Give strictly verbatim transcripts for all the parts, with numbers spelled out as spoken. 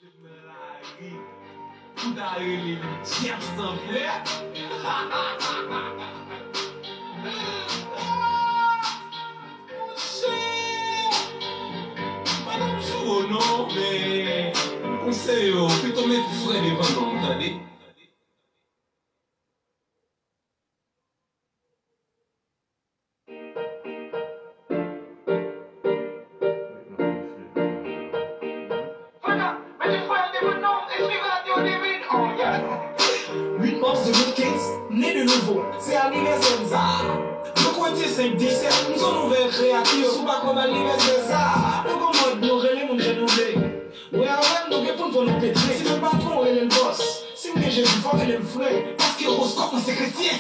Nan lari, pou ta rele li Jeff Sanflè. Monchè! Madanm Jouro non, men konseye w, pito met frè devan non, tande. Huit mars deux mille quinze, né de nouveau, se anivèsè m sa. Mwen kwè se senk disèt, m se yon nouvèl kreyati, yo sou pa kòm anivèsè sa. Nou gon mòd nou rele moun jan nou vle. Wè avè m, nou gen pou n fò nou pete. Si menm patwon rele l bòs, si m gen Jezi fò rele m frè, paske owoskòp mwen se kretyen.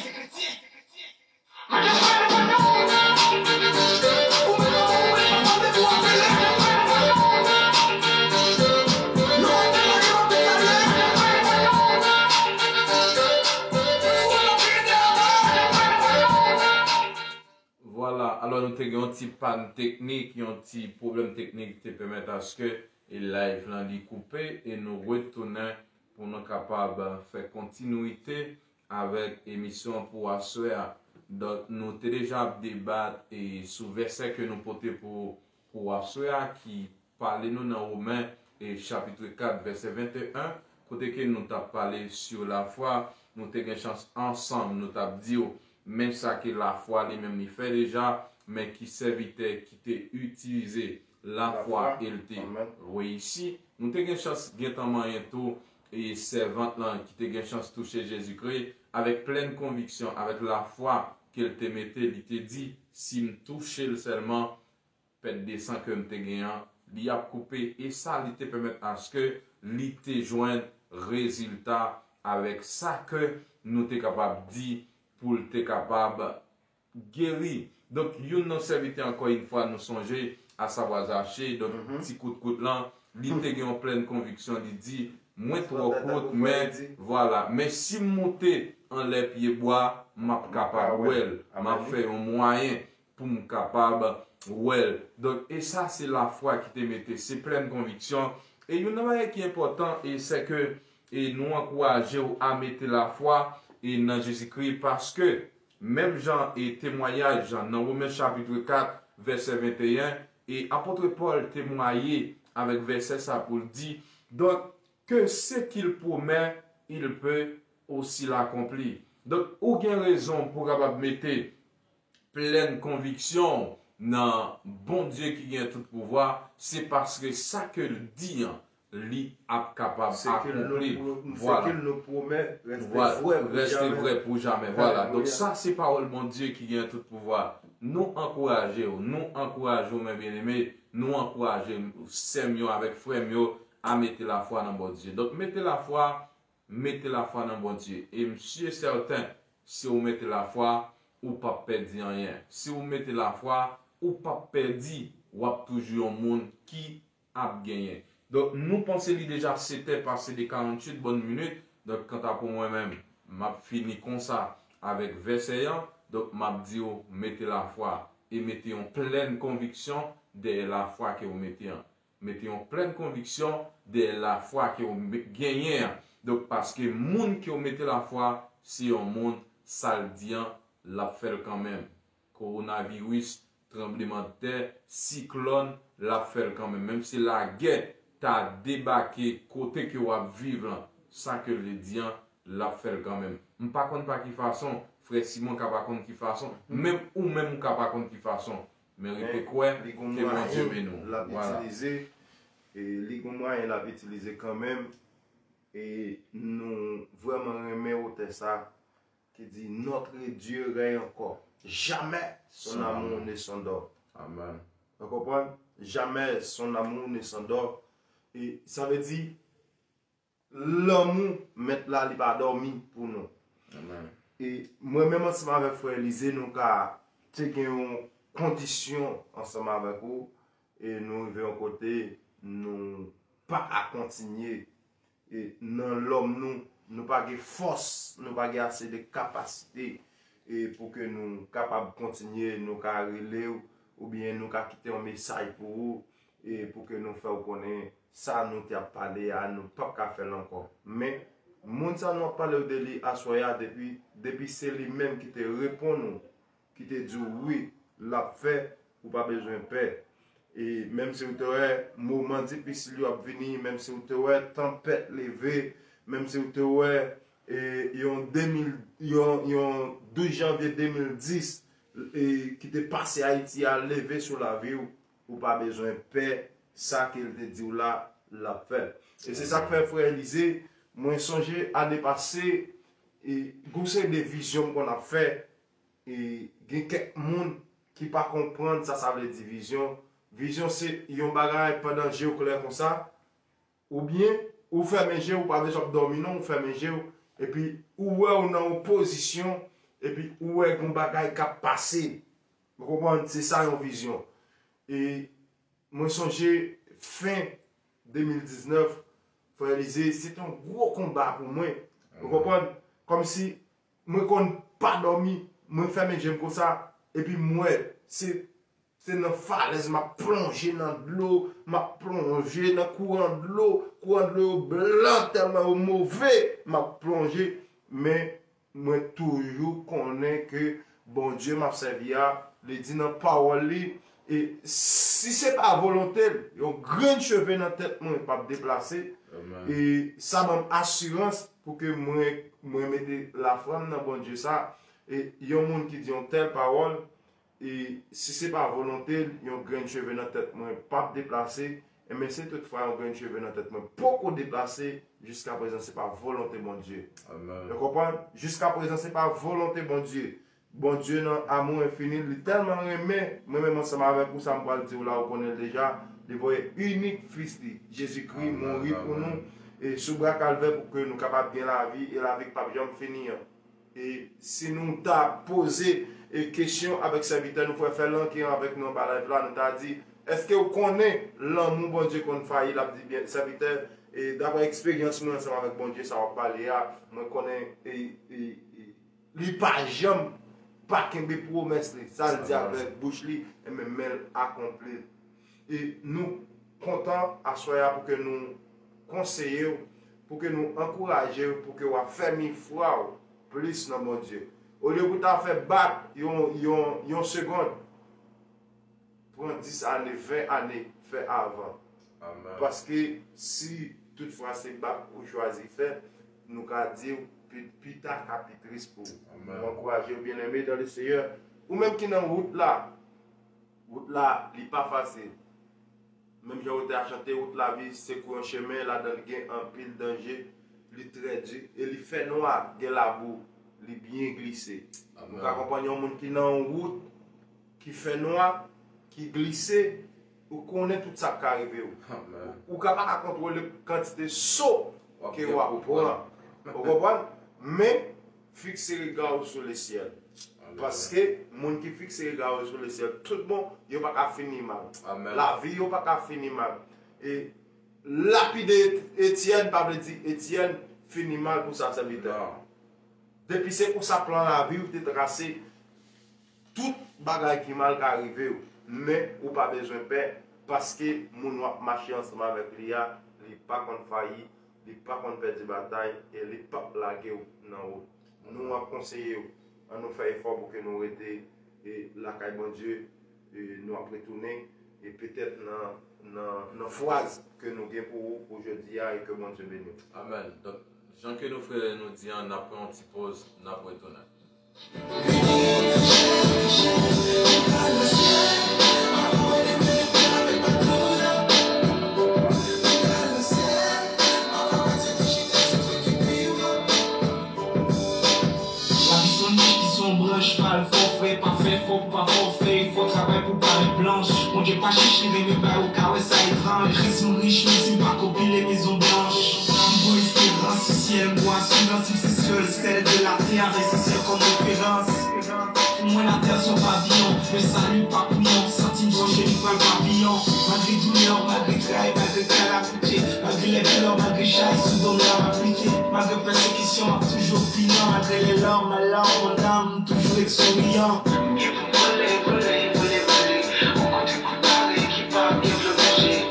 Vwala, alò nou te gen yon ti pàn teknik, yon ti pwoblèm teknik ki te pèmèt aske e live lan li koupe e nou retounen pou nou kapab fè kontinwite avèk emisyon an pou aswè a. Donk, nou te deja ap debat e sou vèsè ke nou pote pou, pou aswè a ki pale nou nan Women e chapit kat vèsè venteyen, kote ke nou t ap pale sou lafwa, nou te gen chans ansanm, nou t ap di w, men sa ke lafwa li menm li fè deja, men ki sèvitè ki te itilize lafwa e l te reyisi. Nou te gen chans gentan manyen tou e sèvant lan ki te gen chans touche Jezikri avèk plèn konviksyon, avèk lafwa ke l te mete, li te di, si m touche l sèlman, pèt de san ke m te gen an, li ap koupe, e sa li te pèmèt aske li te jwenn rezilta avèk sa ke nou te kapab di pou l te kapab geri. Donk, youn nan sèvitè, ankò yon fwa, nou sonje, asavwa Zache, donk, ti kout kout lan, li te gen yon plèn konviksyon, li di, mwen twò kout, men, vwala, men si m moute anlè pye bwa, m ap kapab wè l, m ap fè yon mwayen pou m kapab wè l. Donk, e sa se lafwa ki te mete, se plèn konviksyon. E youn nan bagay ki enpòtan, e se ke, e nou ankouraje w a mete lafwa e nan Jezikri, paske menm jan e temwayaj nan Women chapit kat, vèsè venteyen, e apot Pòl temwaye avèk vèsè sa pou l di, donc, que ce qu'il promet, il peut aussi l'accomplir. Donk, ou gen rezon pou w kapab mete plèn konviksyon w nan Bondye ki gen tout pouvwa, se paske sa ke l di an, li ap kapab akonpli. Vwala. Vwala. Reste vrè pou jamè. Vwala. Donk, sa se pawòl Bondye ki gen tout pouvwa. Nou ankouraje w, nou ankouraje w, men byeneme, nou ankouraje sè m yo avèk frè m yo a mete lafwa nan Bondye. Donk, mete lafwa, mete lafwa nan Bondye. E m si e sèten, si w mete lafwa, ou p ap pèdi anyen. Si w mete lafwa, ou p ap pèdi, w ap toujou yon moun ki ap genyen. Donk, nou panse li deja sèt è pase de karanntuit bòn minit. Donk, kanta pou mwen menm, m ap fini konsa avèk vèsè an. Donk, m ap di w, mete lafwa e mete yon plèn konviksyon dèyè lafwa ke w mete an. Mete yon plèn konviksyon dèyè lafwa ke w me-, genyen an. Donk, paske moun ke w mete lafwa, se yon moun, sa l di an, l ap fè l kanmenm. Kowonaviris, tranblemanntè, siklòn, l ap fè l kanmenm. Menm si lagè ta debake kote ke w ap viv lan, sa ke l di an, l ap fè l kanmenm. M pa konn pa ki fason, frè Simon ka pa konn ki fason, menm ou menm ou ka pa konn ki fason. Men rete kwè ke Bondye beni w. Vwala. E li gon mwayen l ap itilize kanmenm. E nou vrèman renmen otè sa ki di, notre Dieu règne encore. Jamais son amour ne s'endort. Amen. Ou konprann? Jamais son amour ne s'endort. E sa vle di, lanmou Mèt la, li pa dòmi pou nou. Amen. E mwen menm ansanm avèk frè Elize, nou ka te gen yon kondisyon ansanm avèk ou, e nou rive yon kote, nou pa ka kontinye. E nan lòm nou, nou pa gen fòs, nou pa gen ase de kapasite, e pou ke nou kapab kontinye, nou ka rele w, oubyen nou ka kite yon mesaj pou ou, e pou ke nou fè w konnen sa nou te ap pale a, nou p ap ka fè l ankò. Men, moun sa nou ap pale w de li aswè a, depi, depi se li menm ki te reponn ou, ki te di w wi, l ap fè, ou pa bezwen pè. E menm si w te wè moman difisil yo ap vini, menm si w te wè tanpèt leve, menm si w te wè, e, yon de mil, yon, yon douz janvye de mil dis, e, ki te pase Ayiti a leve sou lavi w, ou pa bezwen pè, sa ke l te di w la, l ap fè l. E se sa k fè, frè Elize, mwen sonje ane pase, e, gon seri de vizyon m konn ap fè, e, gen kèk moun ki pa konprann sa sa vle di vizyon. Vizyon se yon bagay pandan je w klè konsa, oubyen ou fèmen je w, ou pa bezwen ap dòmi non, ou fèmen je w, epi ou wè w nan yon pozisyon, epi ou wè gon bagay k ap pase. Ou konprann? Se sa yon vizyon. E mwen sonje fen de mil diznèf, frè Elize, se te yon gwo konba pou mwen. Ou konprann? Kòmsi mwen konn pa dòmi, mwen fèmen je m konsa, epi m wè se, se nan falèz m ap plonje nan dlo, m ap plonje nan kouran dlo, kouran dlo yo blan tèlman yo move, m ap plonje, men mwen toujou konnen ke Bondye m ap sèvi a, li di nan pawòl li, e si se pa volonte l, yon grenn cheve nan tèt mwen p ap deplase. E sa ban m asirans pou ke mwen, mwen mete lafwa m nan Bondye sa. E yon moun ki di yon tèl pawòl, e si se pa volonte l, yon grenn cheve nan tèt mwen p ap deplase. Enben, si toutfwa yon grenn cheve nan tèt mwen poko deplase, jiskaprezan se pa volonte Bondye. Ou konprann? Jiskaprezan se pa volonte Bondye. Bondye nan amou enfini l, li tèlman renmen mwen menm ansanm avèk ou, sa m pral di w la, ou konnen l deja, li voye inik Fis li, Jezikri, mouri pou nou, e sou bwa Kalvè pou ke nou kapab gen lavi, e lavi k p ap janm fini an. E si nou ta poze, e, kesyon avèk sèvitè nou, frè Fèlan ki ann avèk nou anba live la, nou ta di, èske w konnen lanmou Bondye konn fayi? L ap di, byen, sèvitè, e daprè eksperyans mwen ansanm avèk Bondye, sa w ap pale a, mwen konnen, e, e, e, li pa janm pa kenbe pwomès li. Sa l di avèk bouch li, enben, men l akonpli l. E nou kontan aswè a pou ke nou konseye w, pou ke nou ankouraje w, pou ke w afèmi fwa w plis nan Bondye. Olye pou ta fè bak yon, yon, yon segonn, pran dis ane, ven ane, fè avan. Paske si toutfwa se bak ou chwazi fè, nou ka di w pi, pita ka pi tris pou ou. Mwen ankouraje w, byeneme dan le Seyè. Ou menm ki nan wout la, wout la, li pa fasil. Menm jan yo te a chante, wout lavi se kou yon chemen, ladan l gen anpil danje, li trè di, e li fè nwa, gen labou, li byen glise. Ou ka konprann yon moun ki nan yon wout ki fè nwa, ki glise, ou konnen tout sa k ka rive w. Ou ka pa ka kontwole kantite so ke w ap pran. Ou konprann? Men, fikse rega w sou lesyèl. Paske moun ki fikse rega yo sou lesyèl tout bon, yo pa ka fini mal. Lavi yo pa ka fini mal. E lapide Etyèn pa vle di Etyèn fini mal pou sa sèvitè. Depi se konsa plan lavi w te trase, tout bagay ki mal ka rive w. Men ou pa bezwen pè, paske moun w ap mache ansanm avèk li a, li pa konn fayi, li pa konn pèdi batay, e li p ap lage w nan wout. Nou ap konseye w, ann nou fè efò pou ke nou rete, e, lakay Bondye, e, nou ap retounen, e petèt nan, nan, nan fraz ke nou gen pou ou pou jodi a, e ke Bondye beni w. Amèn. Donk, jan ke nou frè nou di an, n ap pran yon ti poz, n ap retounen. Lavi se yon nich ki se yon branch, pa al fè w frè, pa fè fò pou pa fè w fè, fò w travay pou parèt blanch. Bondye pa chich, li renmen bay ou ka wè sa etranj. Kris m rich, men si m pa ko pile mezon blanch. M gon esperans, si syèl m gon asirans, si m se sèl sèl de latè, avèk se syèl kòm referans. Pou mwen latè se yon paviyon, le sali pa pou yon, santi m sonje li pran paviyon. Malgre doulè, malgre tray, malgre kay la koute, malgre lè plè, malgre chay sou do m la m ap lite, malgre pèsekisyon m ap toujou vivan, malgre les larmes, malheur, mon âme, toujou ek souriyan. M gen pou m vole, vole, vole, vole, yon kote kout bare ki pa ap gen vle manje.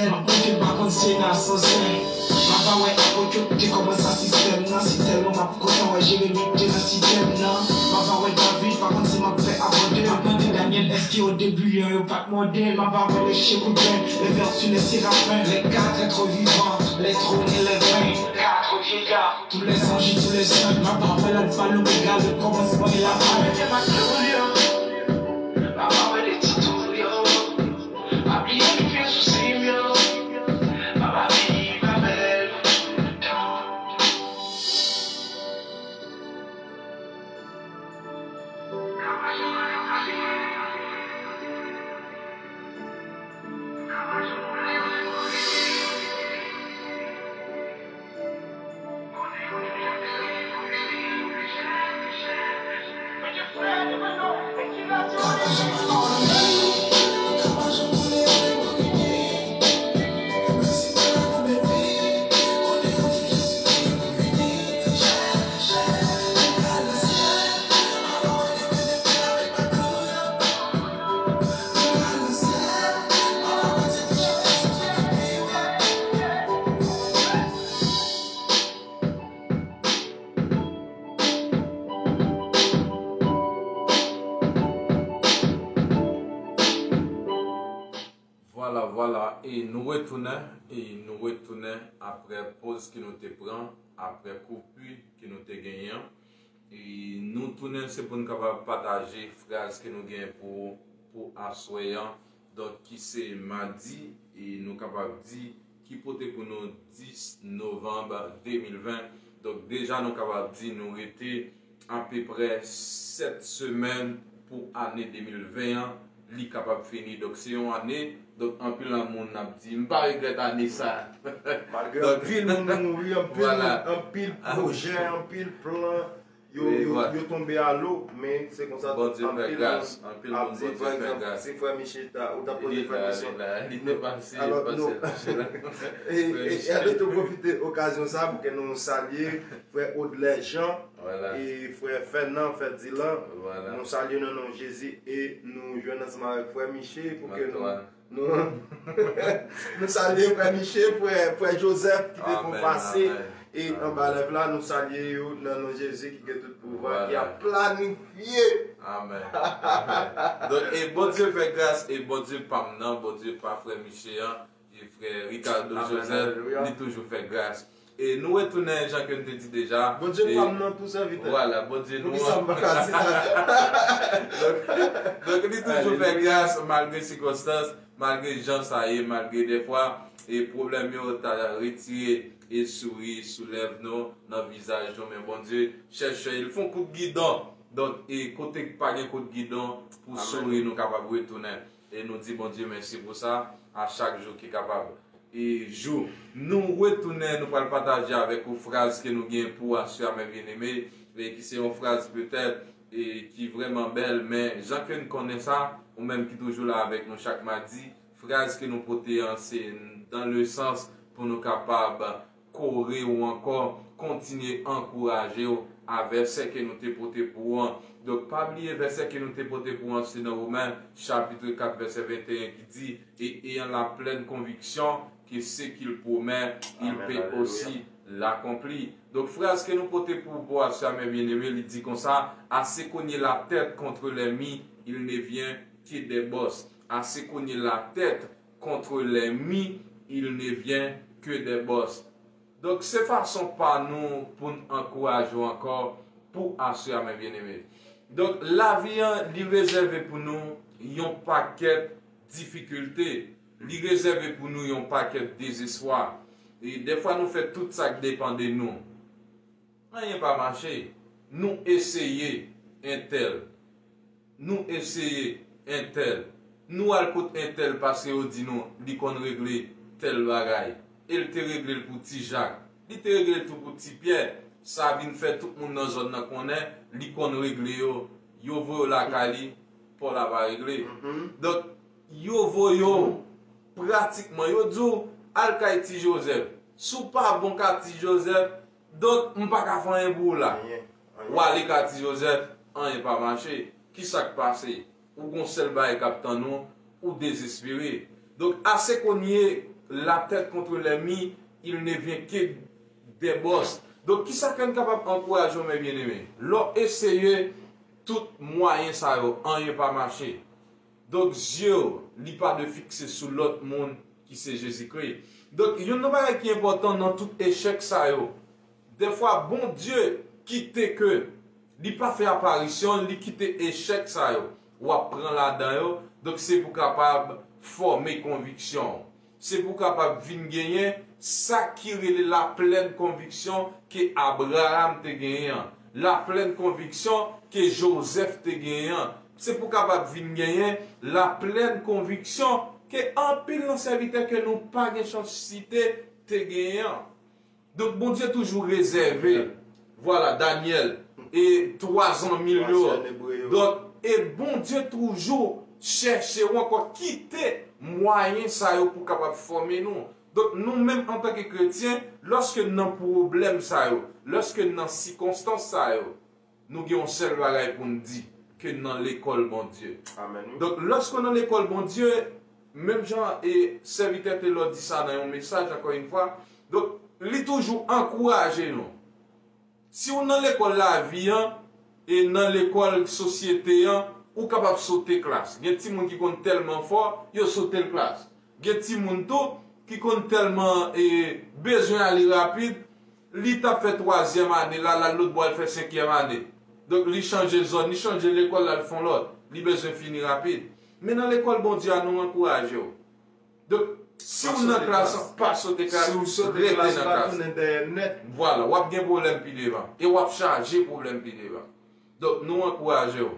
M ap monte, m pa konn si se nan asansè. M ap pa wè Apot yo te kòmanse sistèm nan. Si tèlman m ap kontan wè Jeremi te nan sistèm nan. M ap pa wè David, pa konn si m ap fè abandè. M ap mande Daniel, èske o debi lyon yo pa t mòde l? M ap pa wè le chekoupen, les vers sur les séraphins, les quatre êtres vivants, les trônes et les vingt-quatre vieillards, tous les anges et tous les saints. M ap pa wè l'alpha, l'oméga, le commencement et la fin. Mete m ak Julio, m ap pa wè le titorio. Pa bliye m fil sou sim yo. Papa vini pa bèl pou tout tan. Vwala, vwala, e nou retounen, e nou retounen apre poz ke nou te pran, apre koupi ke nou te genyen an. E nou tounen, se pou n kapab pataje fraz ke nou genyen pou, pou aswè an. Donk, ki se madi, e nou kapab di, ki pote pou nou dis novanm de mil ven. Donk, deja nou kapab di nou rete apeprè sèt semèn pou ane de mil ven an, li kapab fini. Donk, se yon ane, donk, anpil nan moun ap di, "M pa regrèt ane sa." Malgre anpil moun mouri, anpil, anpil pwojè, anpil plan, yo, yo, yo tonbe a lo, men se konsa tou, anpil moun ap di, pa egzanp, si frè Miche ta, ou ta poze frè Miche. Alò, nou, e, e, e, nou tou pwofite okazyon sa pou ke nou salye frè Odlè Jean, e frè Fènan, frè Dilan. Nou salye nan non Jezi e nou jwenn ansanm avèk frè Miche pou ke nou, nou, nou salye frè Miche, frè, frè Joseph ki te fè pase e anba lèv la, nou salye yo nan non Jezi ki gen tout pouvwa, ki ap planifye. Amèn. Donk, e Bondye fè gras, e Bondye pa m nan, Bondye pa frè Miche an, e frè Ricardo Joseph, li toujou fè gras. E nou retounen, jan ke n te di deja. Bondye pa m nan tou sèvitè. Vwala, Bondye nou an. Poukisa m pa ka di sa? Donk, donk, li toujou fè gras malgre sikonstans, malgre jan sa ye, malgre dèfwa, e pwoblèm yo ta retire e souri sou lèv nou, nan vizaj nou, men Bondye chèche, il fè yon kout gidon. Donk, e kote k pa gen kout gidon, pou souri nou kapab retounen. E nou di Bondye mèsi pou sa, a chak jou ki kapab. E jou, nou retounen, nou pral pataje avèk ou fraz ke nou gen pou aswè a, mè byeneme, e ki se yon fraz petèt, e ki vrèman bèl, men jan ke n konnen sa, ou menm ki toujou la avèk nou chak madi, fraz ke nou pote an, se dans le sens pou nou kapab kore w ankò, kontinye ankouraje w a vèsè ke nou te pote pou w an. Donk, pa bliye vèsè ke nou te pote pou w an, se nan Women, chapit kat, vèsè venteyen ki di, et ayant la pleine conviction que ce qu'il promet, il peut aussi l'accomplir. Donk, fraz ke nou pote pou w pou aswè a, mè byeneme, li di konsa, à se cogner la tête contre l'ennemi, il ne vient que des bosses. À se cogner la tête contre l'ennemi, il ne vient que des bosses. Donk, se fason pa nou pou n ankouraje w ankò pou aswè a, mè byeneme. Donk, lavi an, li rezève pou nou yon pakèt difikilte. Li rezève pou nou yon pakèt dezespwa. E dèfwa, nou fè tout sa k depann de nou. Anyen pa mache. Nou eseye entèl. Nou eseye entèl. Nou al kot entèl paske yo di nou li konn regle tèl bagay. E l te regle l pou Ti Jak. Li te regle l tou pou Ti Pyè. Sa vin fè tout moun nan zòn nan konnen li konn regle yo. Yo voye w lakay li, pa w la pa regle. Donk, yo voye w pratikman. Yo di w, al kay Ti Jozèf. Si w pa bon ka Ti Jozèf, donk, m pa ka fè anyen pou ou la. W ale ka Ti Jozèf, anyen pa mache. Kisa k pase? Ou gon sèl bagay k ap tann ou, ou dezespere. Donk, à se cogner La tête contre l'ennemi, il ne vient que des bosses. Donk, kisa ke n kapab ankouraje w, men byeneme? Lè w eseye tout mwayen sa yo, anyen pa mache. Donk, zye w, li pa dwe fikse sou lòt moun ki se Jezikri. Donk, youn nan bagay ki enpòtan nan tout echèk sa yo, dèfwa, Bondye kite ke li pa fè aparisyon, li kite echèk sa yo. W ap pran ladan yo, donk se pou kapab fòme konviksyon w. Se pou kapab vin genyen sa ki rele laplèn konviksyon ke Abraram te genyen an, laplèn konviksyon ke Jozèf te genyen an. Se pou kapab vin genyen laplèn konviksyon ke anpil nan sèvitè ke nou pa gen chans site te genyen an. Donk, Bondye toujou rezève, vwala, Danyèl, e twa zanmi l yo. Donk, e Bondye toujou chèche ou ankò kite mwayen sa yo pou kapab fòme nou. Donk, nou menm antanke kretyen, lòske n nan pwoblèm sa yo, lòske n nan sikonstans sa yo, nou gen yon sèl bagay pou n di, ke n nan lekòl Bondye. Amèn, wi. Donk, lòske w nan lekòl Bondye, menm jan e sèvitè Telor di sa nan yon mesaj, ankò yon fwa, donk, li toujou ankouraje nou. Si w nan lekòl lavi an, e nan lekòl sosyete an, ou kapab sote klas. Gen timoun ki konn tèlman fò, yo sote l klas. Gen timoun tou ki konn tèlman e, bezwen ale rapid, li t ap fè twazyèm ane la, l al lòtbò al fè senkyèm ane. Donk, li chanje zòn, li chanje lekòl, l al fè yon lòt. Li bezwen fini rapid. Men nan lekòl Bondye a, nou ankouraje w. Donk, si w nan klas, pa sote klas, rete nan klas. Vwala, w ap gen pwoblèm pi devan. E w ap chaje pwoblèm pi devan. Donk, nou ankouraje w.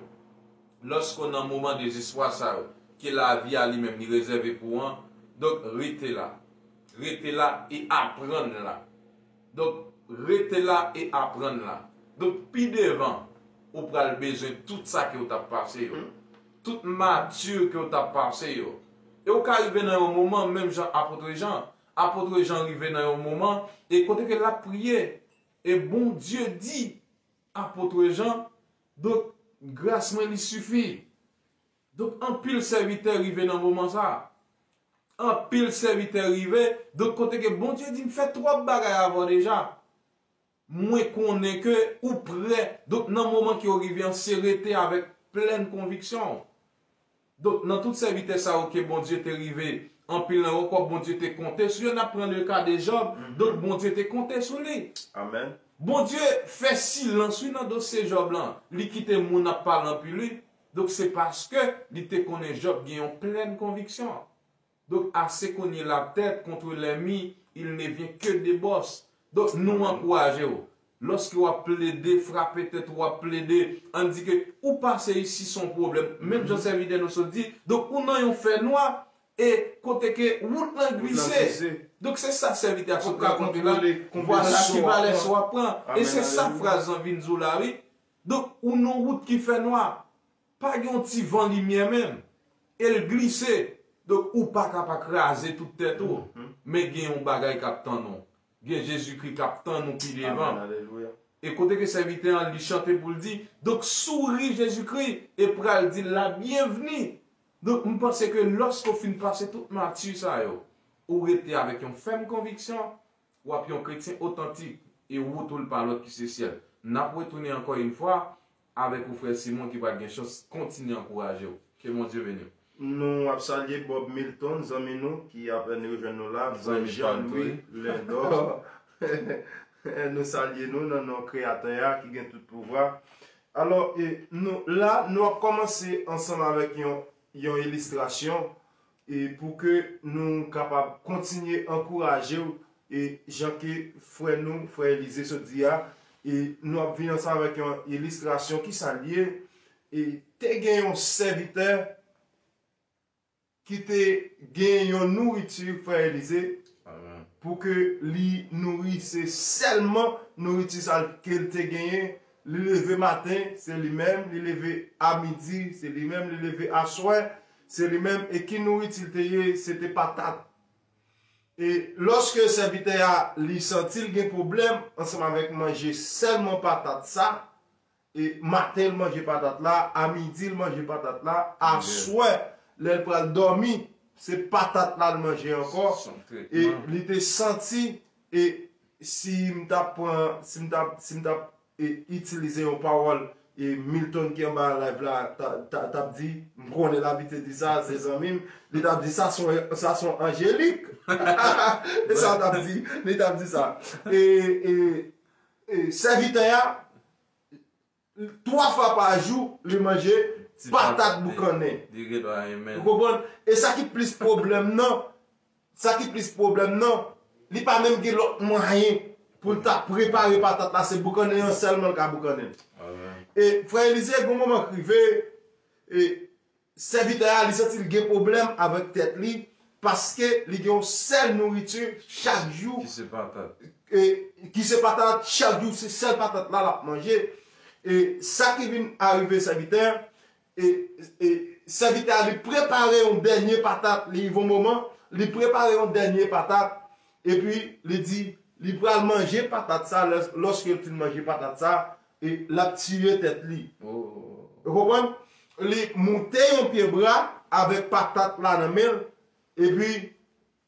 Lòske w nan moman dezespwa sa yo, ke lavi a li menm li rezève pou w an, donk, rete la. Rete la e aprann la. Donk, rete la e aprann la. Donk, pi devan, ou pral bezwen tout sa ke w t ap pase yo. Tout mati ke w t ap pase yo. E w ka rive nan yon moman, menm jan apot Jan. Apot Jan rive nan yon moman, e kote ke l ap priye, e Bondye di apot Jan, donk, gras mwen li sifi. Donk, anpil sèvitè rive nan moman sa a. Anpil sèvitè rive, donk kote ke Bondye di m fè twòp bagay avè w deja. Mwen konnen ke ou prè, donk nan moman ke w rive an, se rete avèk plèn konviksyon w. Donk, nan tout sèvitè sa yo ke Bondye te rive, anpil nan yo ankò Bondye te konte sou yo, n ap pran le ka de Jòb, donk Bondye te konte sou li. Amèn. Bondye fè silans, wi, nan dosye Jòb lan. Li kite moun ap pale anpil, wi. Donk, se paske li te konnen Jòb gen yon plèn konviksyon. Donc, à ce qu'on y est la tête contre l'ennemi, il ne vient que de boss. Donk, nou ankouraje w. Lòske w ap plede frape tèt ou, w ap plede, ann di ke ou pase isi se yon pwoblèm. Menm jan sèvitè nou sot di, donk ou nan yon fènwa, e kote ke wout lan glise. Donk, se sa sèvitè a sot rakonte la. Vwala ki valè sa w ap pran. E se sa fraz lan vin di w la, wi. Donk, ou nan wout ki fènwa. Pa gen yon ti van limyè menm. E l glise. Donk, ou pa ka pa kraze tout tèt ou. Men gen yon bagay k ap tann ou. Gen Jezikri k ap tann ou pi devan. E kote ke sèvitè an li chante pou l di, donk, souri Jezikri e pral di l la byenvni. Donk, m panse ke lòske w fin pase tout mati sa yo, ou rete avèk yon fèm konviksyon, w ap yon kretyen otantik, e wout ou l pa lòt ki se syèl. N ap retounen ankò yon fwa avèk ou, frè Simon, ki pral gen chans kontinye ankouraje w. Ke Bondye beni w. Nou ap salye Bob Milton, zanmi nou, ki apèn rejwenn nou la, frè Jean Louis Lindor. Nou salye nou nan non Kreyatè a ki gen tout pouvwa. Alò, e, nou, la, nou ap kòmanse ansanm avèk yon, yon ilistrasyon, e, pou ke nou kapab kontinye ankouraje w, e, jan ke frè nou, frè Elize sot di a, e, nou ap vin ansanm avèk yon ilistrasyon. Kisa l ye? E, te gen yon sèvitè ki te gen yon nouriti, frè Elize, pou ke li nouri, se sèlman nouriti sa l, ke l te genyen. Li leve maten, se li menm, li leve a midi, se li menm, li leve aswè, se li menm. E ki nouriti l te ye? Se te patat. E lòske sèvitè a, li santi l gen pwoblèm ansanm avèk manje, sèlman patat sa, e maten l manje patat la, a midi l manje patat la, aswè, lè l pral dòmi, se patat la l manje ankò. E li te santi, e si m t ap pran, si m t ap, si m t ap e, itilize yon pawòl, e Milton ki anba live la, t ap di, m konnen l abitye di sa, se zanmi m, li t ap di sa se yon, sa se yon anjelik. E sa l t ap di, li t ap di sa. E, e, e sèvitè a, twa fwa pa jou, li manje patat boukannen. Ou konprann? E sa ki plis pwoblèm nan, sa ki plis pwoblèm nan, li pa menm gen lòt mwayen pou l ta prepare patat la, se boukannen an sèlman l ka boukannen l. E frè Elize, gen yon moman k rive, e sèvitè a, li santi l gen pwoblèm avèk tèt li, paske li gen yon sèl nouriti chak jou. Ki se patat. E, ki se patat, chak jou, se sèl patat la l ap manje. E sa ki vin arive sèvitè, e, e sèvitè a, li prepare yon dènye patat, li rive yon moman, li prepare yon dènye patat, epi li di, li pral manje patat sa, lè, lòske l fin manje patat sa, e l ap tiye tèt li. Ou konprann? Li moute yon pye bwa avèk patat la nan men l, epi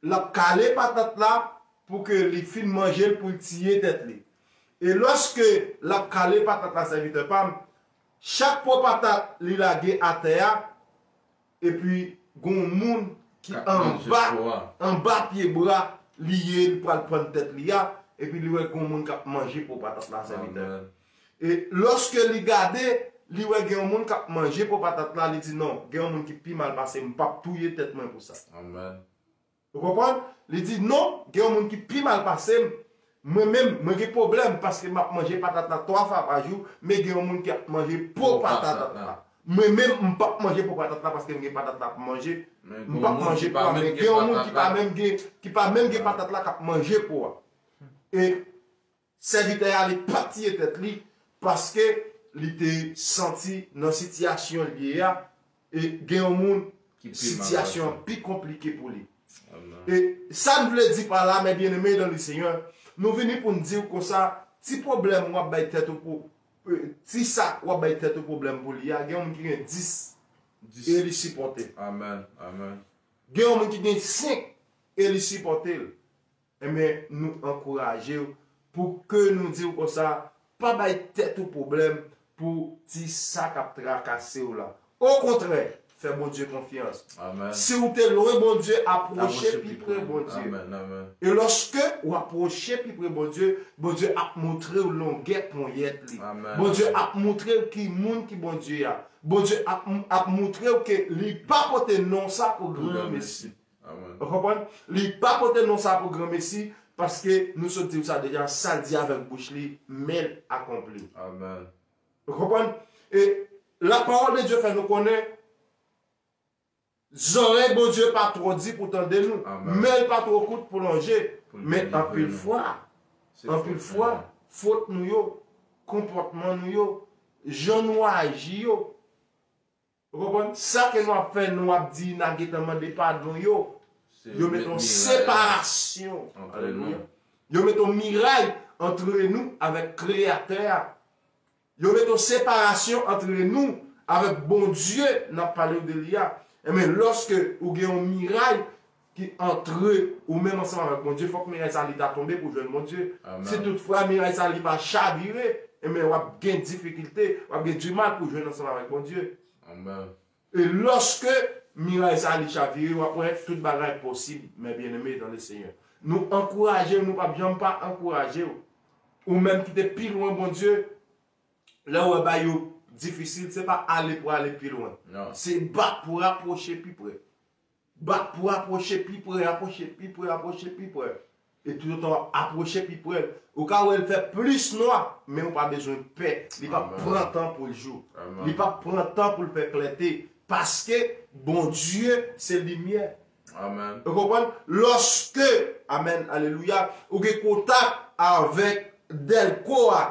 l ap kale patat la pou ke li fin manje l, pou l tiye tèt li. E lòske l ap kale patat la, sèvitè pa m, chak po patat li lage atè a, epi gon moun ki anba, anba pye bwa li ye, li pral prann tèt li a, epi li wè gon moun k ap manje po patat la, sèvitè. E lòske li gade, li wè gen yon moun k ap manje po patat la, li di, "Non, gen yon moun ki pi mal pase m, m p ap touye tèt mwen pou sa." Ou konprann? Li di, "Non, gen yon moun ki pi mal pase m. Mwen menm, mwen gen pwoblèm paske m ap manje patat la twa fwa pa jou, men gen yon moun ki ap manje po patat la. Mwen menm, m p ap manje po patat la paske m gen patat la pou manje. M p ap manje po a, men gen yon moun ki pa menm gen, ki pa menm gen patat la k ap manje po a." E sèvitè a, li pa tiye tèt li, paske li te santi nan sitiyasyon li ye a, e gen yon moun, sitiyasyon an pi konplike pou li. E sa n vle di pa la, mes bien-aimés dans le Seigneur, nou vini pou n di w konsa, ti pwoblèm w ap bay tèt ou pou, e, ti sa w ap bay tèt ou pwoblèm pou li a, gen yon moun ki gen dis, e li sipòte l. Gen yon moun ki gen senk, e li sipòte l. Enben, nou ankouraje w pou ke nou di w konsa, pa bay tèt ou pwoblèm pou ti sa k ap trakase w la. Okontrè, fè Bondye konfyans. Si w te lwen Bondye, apwoche pi pre Bondye. E lòske w apwoche pi pre Bondye, Bondye ap montre w longè ponyèt li. Bondye ap montre w ki moun ki Bondye a. Bondye ap, ap montre w ke li pa pote non sa pou granmesi. Ou konprann? Li pa pote non sa pou granmesi, paske nou sot di w sa deja, sa l di avèk bouch li, men l akonpli. Ou konprann? E la parole de Dieu fè nou konnen, zòrèy Bondye pa twò di pou tande nou, men l pa twò kout pou lonje, men anpil fwa, anpil fwa, fot nou yo, konpòtman nou yo, jan nou aji yo, Ou konprann? Sa ke nou ap fè, nou ap di, n a gentan mande padon yo. Yo met yon separasyon. Alelouya. Yo met yon miray antre nou avèk Kreyatè a. Yo met yon separasyon antre nou avèk Bondye n ap pale w de li a. Enben, lòske ou gen yon miray ki antre ou menm ansanm avèk Bondye, fòk miray sa li ta tonbe pou w jwenn Bondye. Si toutfwa miray sa li pa chavire, enben, w ap gen difikilte, w ap gen dimal pou w jwenn ansanm avèk Bondye. E lòske miray sa li chavire, w ap wè tout bagay posib, mes bien-aimés dans le Seigneur. Nou ankouraje w, nou p ap janm pa ankouraje w. Ou menm ki te pi lwen Bondye, lè w wè bagay yo difisil, se pa ale pou ale pi lwen. Se bat pou rapwoche pi pre. Bat pou apwoche pi pre, apwoche pi pre, apwoche pi pre. E toutotan w ap apwoche pi pre, ou ka wè l fè plis nwa, men ou pa bezwen pè. Li p ap pran tan pou l jou. Li p ap pran tan pou l fè klète. Paske Bondye se limyè. Ou konprann? Lòske, amèn, alelouya, ou gen kontak avèk dèlko a,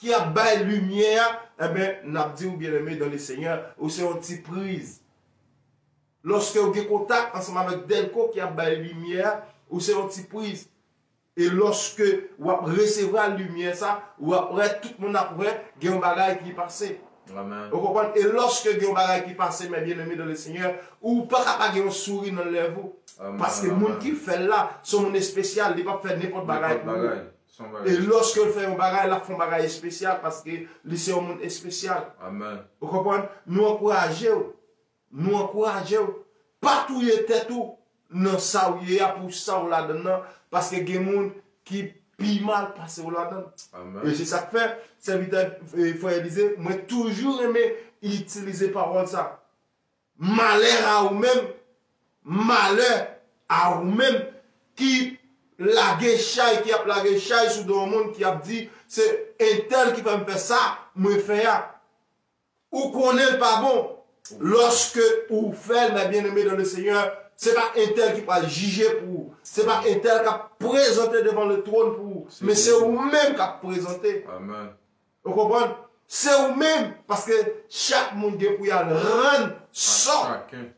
ki ap bay limyè a, enben, n ap di w, bien-aimé dans le Seigneur, ou se yon ti priz. Lòske w gen kontak ansanm avèk dèlko ki ap bay limyè a, ou se yon ti priz. E lòske w ap resevwa limyè sa, w ap wè, tout moun ap wè, gen yon bagay ki pase. Amen. Ou konprann? E lòske gen yon bagay ki pase, mes bien-aimés dans le Seigneur, ou pa ka pa gen yon souri nan lèv ou. Amen. Paske moun ki fè l la, se yon moun espesyal, li p ap fè nenpòt bagay pou ou. E lòske l fè yon bagay, l ap fè yon bagay espesyal paske li se yon moun espesyal. Amen. Ou konprann? Nou ankouraje w. Nou ankouraje w. Pa touye tèt ou nan sa w ye a pou sa w ladan nan, paske gen moun ki pi mal pase w ladan. Amen. E se sa k fè, sèvitè, e, frè Elize, mwen toujou renmen itilize pawòl sa. Malè a ou menm, malè a ou menm ki lage chay, ki ap lage chay sou do yon moun, ki ap di, se entèl ki fè m fè sa mwen fè a. Ou konnen l pa bon. Lòske ou fè l, mes bien-aimés dans le Seigneur, se pa entèl ki pral jije pou ou. Se pa entèl k ap prezante devan le twòn pou ou. Men se ou menm k ap prezante. Amen. Ou konprann? Se ou menm, paske chak moun gen pou y al rann sò.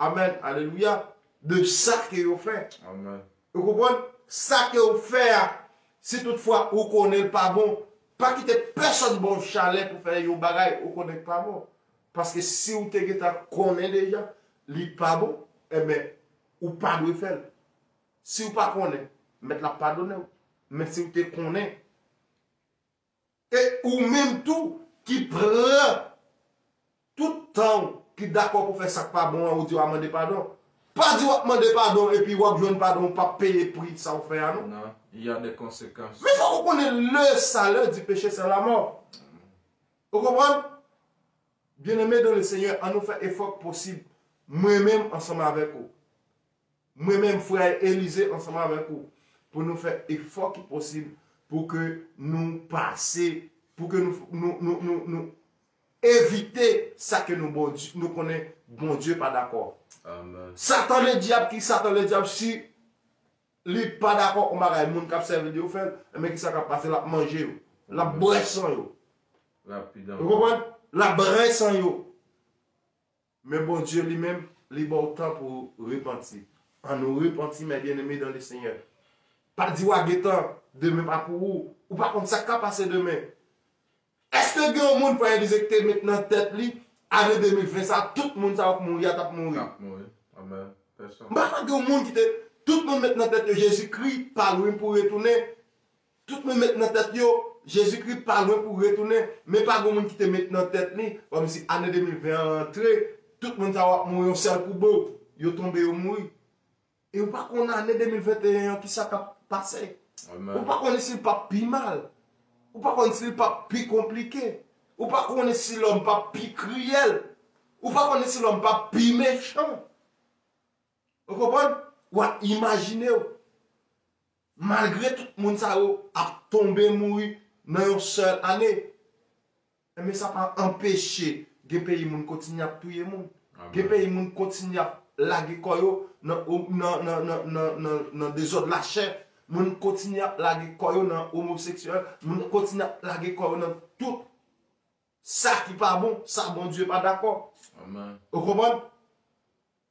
Amen. Alelouya. De sa ke yo fè. Amen. Ou konprann? Sa ke w fè a, si toutfwa ou konnen l pa bon, pa kite pèsonn ba w chalè pou fè yon bagay ou konnen k pa bon. Paske si w te gentan konnen deja, li pa bon, enben, ou pa dwe fè l. Si w pa konnen, Mèt la padone w. Men si w te konnen, e ou menm tou ki pran tout tan w, ki dakò pou fè sa k pa bon an, ou di w ap mande padon. Pa di w ap mande padon epi w ap jwenn padon, ou p ap peye pri sa w fè a, non. Non, il y a des conséquences. Men fòk ou konnen le salaire du péché, c'est la mort. Ou konprann? Bien-aimés dans le Seigneur, ann nou fè efò k posib. Mwen menm ansanm avèk ou. Mwen menm, frè Elize, ansanm avèk ou, pou nou fè efò ki posib pou ke nou pase, pou ke nou, nou, nou, nou, nou evite sa ke nou Bondye, nou konnen Bondye pa dakò. Amen. Satan Ledyab, ki Satan Ledyab, si li pa dakò yon bagay, moun k ap sèvi l yo fè l, enben kisa k ap pase? L ap manje yo. L ap bwè san yo. Rapid ankò. Ou konprann? L ap bwè san yo. Men Bondye li menm, li ba w tan pou w repanti. Ann nou repanti, mes bien-aimés dans le Seigneur. Pa di w a gentan, demen pa pou ou. Ou pa konn sa k ka pase demen. Èske gen yon moun, frè Elize, ki te met nan tèt li, ane de mil ven sa, tout moun sa yo k mouri a t ap mouri? T ap mouri. Amen. Pèsonn. M pa kwè gen yon moun ki te, tout moun met nan tèt yo Jezikri pa lwen pou retounen. Tout moun met nan tèt yo, Jezikri pa lwen pou retounen, men pa gen moun ki te met nan tèt li, kòmsi ane de mil ven an rantre, tout moun sa yo ap mouri yon sèl kou, bo, yo tonbe, yo mouri. E ou pa konn ane de mil venteyen an kisa k ap pase. Amen. Ou pa konnen si l p ap pi mal. Ou pa konnen si l p ap pi konplike. Ou pa konnen si lòm p ap pi kriyèl. Ou pa konnen si lòm p ap pi mechan. Ou konprann? W ap imajine w. Malgre tout moun sa yo ap tonbe mouri nan yon sèl ane, enben sa pa anpeche gen peyi moun kontinye ap touye moun. Amen. Gen peyi moun kontinye ap lage kò yo nan, nan, nan, nan, nan, nan, nan dezòd lachè. Moun kontinye ap lage kò yo nan omoseksyèl. Moun kontinye ap lage kò yo nan tout sa ki pa bon, sa Bondye pa dakò. Amen. Ou konprann?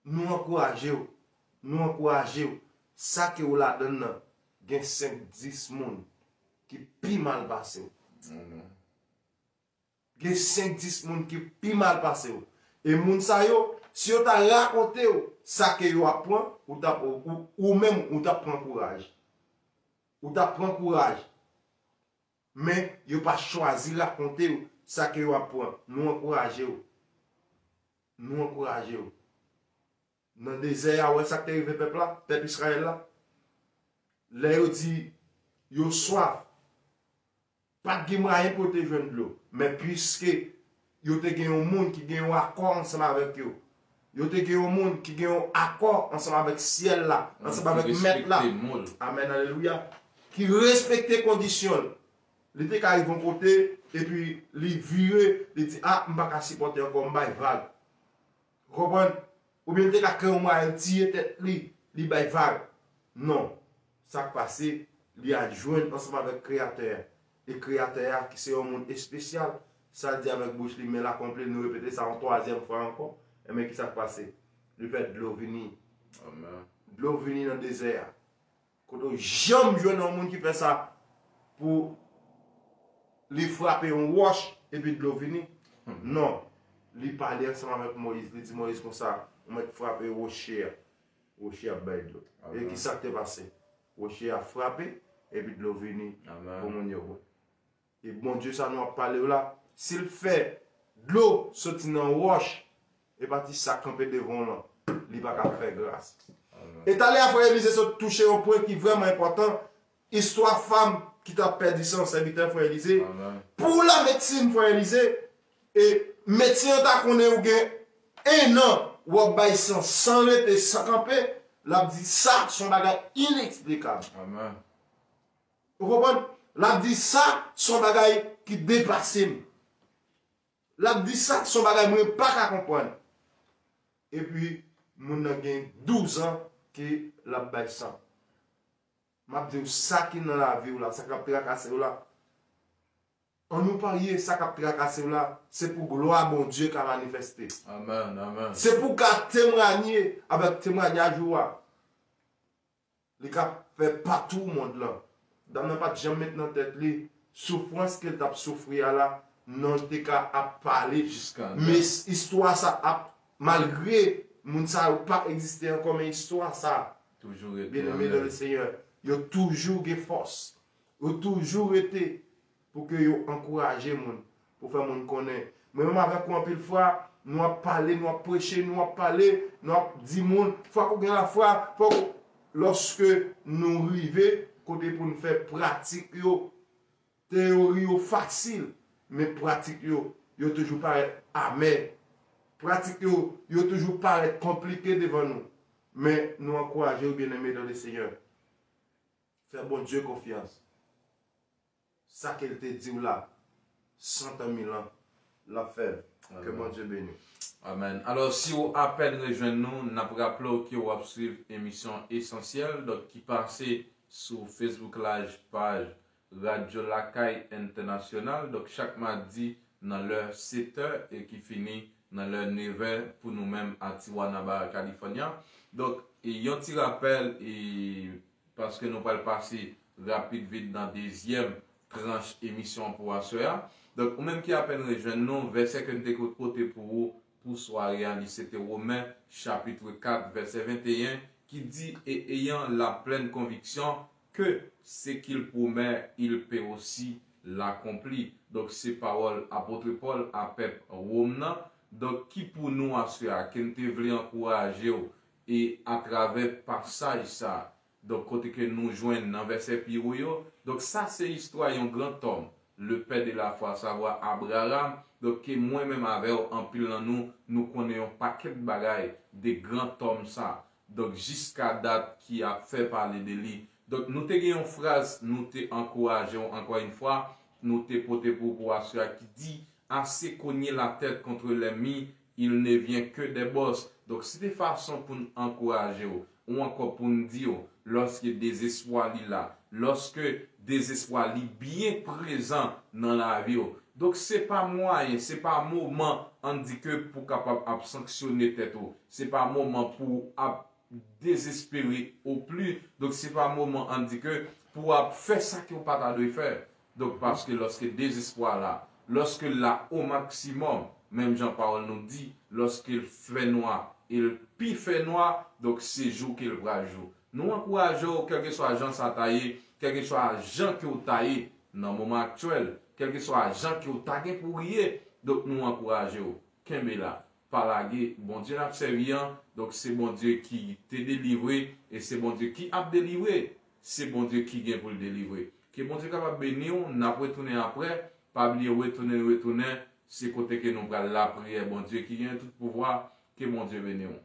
Nou ankouraje w. Nou ankouraje w. Sa ke w ladann nan, gen senk, dis moun ki pi mal pase w. Amen. Gen senk, dis moun ki pi mal pase w. E moun sa yo, si yo ta rakonte w sa ke yo ap pran, ou t ap, ou, ou, ou menm, ou t ap pran kouraj. Ou t ap pran kouraj. Men yo pa chwazi rakonte w sa ke yo ap pran. Nou ankouraje w. Nou ankouraje w. Nan dezè a, ou wè sa k te rive pèp la, pèp Izrayèl la? Lè yo di yo swaf, pa t gen mwayen pou yo te jwenn dlo. Men piske yo te gen yon moun ki gen yon akò ansanm avèk yo, yo te gen yon moun ki gen yon akò ansanm avèk syèl la, ansanm avèk Mèt la. Amèn, alelouya. Ki respekte kondisyon l. Li te ka rive yon kote, epi li vire, li di, a, m pa ka sipòte ankò, m bay vag. Ou konprann? Oubyen li te ka kreye yon mwayen tiye tèt li, li bay vag. Non. Sa k pase, li al jwenn ansanm avèk Kreyatè a. E Kreyatè a, ki se yon moun espesyal, sa l di avèk bouch li, men l akonpli, nou repete sa yon twazyèm fwa ankò. Enben, kisa k pase? Li fè dlo vini. Amen. Dlo vini nan dezè a. Kote w janm jwenn yon moun ki fè sa pou li frape yon wòch epi dlo vini. Non. Li pale ansanm avèk Moyiz, li di Moyiz konsa, ou mèt frape woche a. Woche a ap bay dlo. E ki sa k te pase? Woche a frape, epi dlo vini pou moun yo bwè. E Bondye sa nou ap pale w la, si l fè dlo soti nan wòch, e pa ti sa k kanpe devan w lan, li pa ka fè gras. E talè a, frè Elize sot touche yon pwen ki vrèman enpòtan. Istwa fanm ki t ap pèdi san, sèvitè frè Elize. Pou lamedsin, frè Elize, e medsen an ta konnen ou gen en an, w ap bay san, san rete, san kanpe, l ap di sa, se yon bagay ineksplikab. Ou konprann? L ap di sa, se yon bagay ki depase m. L ap di sa, se yon bagay mwen pa ka konprann. Epi, moun nan gen douz an ke l ap bay san. M ap di w, sa ki nan lavi w la, sa k ap trakase w la, annou parye, sa k ap trakase w la, se pou glwa Bondye ka manifeste. Se pou w ka temwanye avèk temwanyaj ou a. Li ka fè patou mond lan. Dam nan pa t janm met nan tèt li soufrans ke l t ap soufri a la, non, l te ka ap pale. Men istwa sa ap, malgre moun sa yo pa egziste ankò, men istwa sa, byeneme dan le Seyè, yo toujou gen fòs. Yo toujou rete pou ke yo ankouraje moun, pou fè moun konnen. Mwen menm avèk ou anpil fwa, nou ap pale, nou ap preche, nou ap pale, nou ap di moun, fòk ou gen lafwa, fòk ou, lòske nou rive kote pou n fè pratik yo, teyori yo fasil, men pratik yo, yo toujou parèt amè. Pratik yo, yo toujou parèt konplike devan nou. Men nou ankouraje w, byeneme dan le Seyè. Fè Bondye konfyans. Sa ke l te di w la, san tan mil an, l ap fè l. Ke Bondye beni w. Amèn. Alò, si w apèn rejwenn nou, n ap raple w ke w ap swiv emisyon Esansyèl, donk ki pase sou Facebook Live, paj Radyo Lakay Entènasyonal, donk chak madi nan lè setè e ki fini nan lè nevè pou nou menm a Tijuana, Baja California. Donk, e yon ti rapèl, e paske nou pral pase rapid vit nan dezyèm tranch emisyon an pou aswè a. Donk, ou menm ki apèn rejwenn nou, vèsè ke n te pote pou ou pou sware a, li se te Women, chapit kat, vèsè venteyen, ki di, et ayant la pleine conviction que ce qu'il promet, il peut aussi l'accomplir. Donk, se pawòl apot Pòl a pèp Wòm nan. Donk, ki pou nou aswè a, ke n te vle ankouraje w, e atravè pasaj sa, donk, kote ke nou jwenn nan vèsè pi wo yo. Donk, sa se istwa yon gran tòm, le pè de la fwa, savwa Abraram. Donk, ke mwen menm avè w, anpil nan nou, nou konnen yon pakèt bagay de gran tòm sa. Donk, jiska dat ki ap fè pale de li. Donk, nou te gen yon fraz, nou te ankouraje w ankò yon fwa, nou te pote pou, pou aswè a ki di, assez cogner la tête contre l'ennemi, il ne vient que des bosses. Donk, se te fason pou n ankouraje w, ou ankò pou n di w, lòske dezespwa li la, lòske dezespwa li byen prezan nan lavi w. Donk, se pa mwayen, se pa moman, ann di ke pou kapab ap sanksyone tèt ou. Se pa moman pou ap dezespere ou pli. Donk, se pa moman, ann di ke pou ap fè sa ke w pa ta dwe fè. Donk, paske lòske dezespwa la, lòske l la o maksimòm, menm jan pawòl nou di, lòske l fè nwa, e l pi fè nwa, donk se jou ke l pral jou. Nou ankouraje w, kèlkeswa jan sa ta ye, kèlkeswa jan ke w ta ye nan moman aktyèl, kèlkeswa jan ke w ta gen pou w ye, donk nou ankouraje w. Kenbe la, pa lage, Bondye n ap sèvi an, donk se Bondye ki te delivre, e se Bondye ki ap delivre, se Bondye ki gen pou l delivre. Ke Bondye kapab beni w, n ap retounen aprè, pa bliye retounen, retounen, se kote ke nou pral lapriyè Bondye ki gen tout pouvwa, ke Bondye beni w.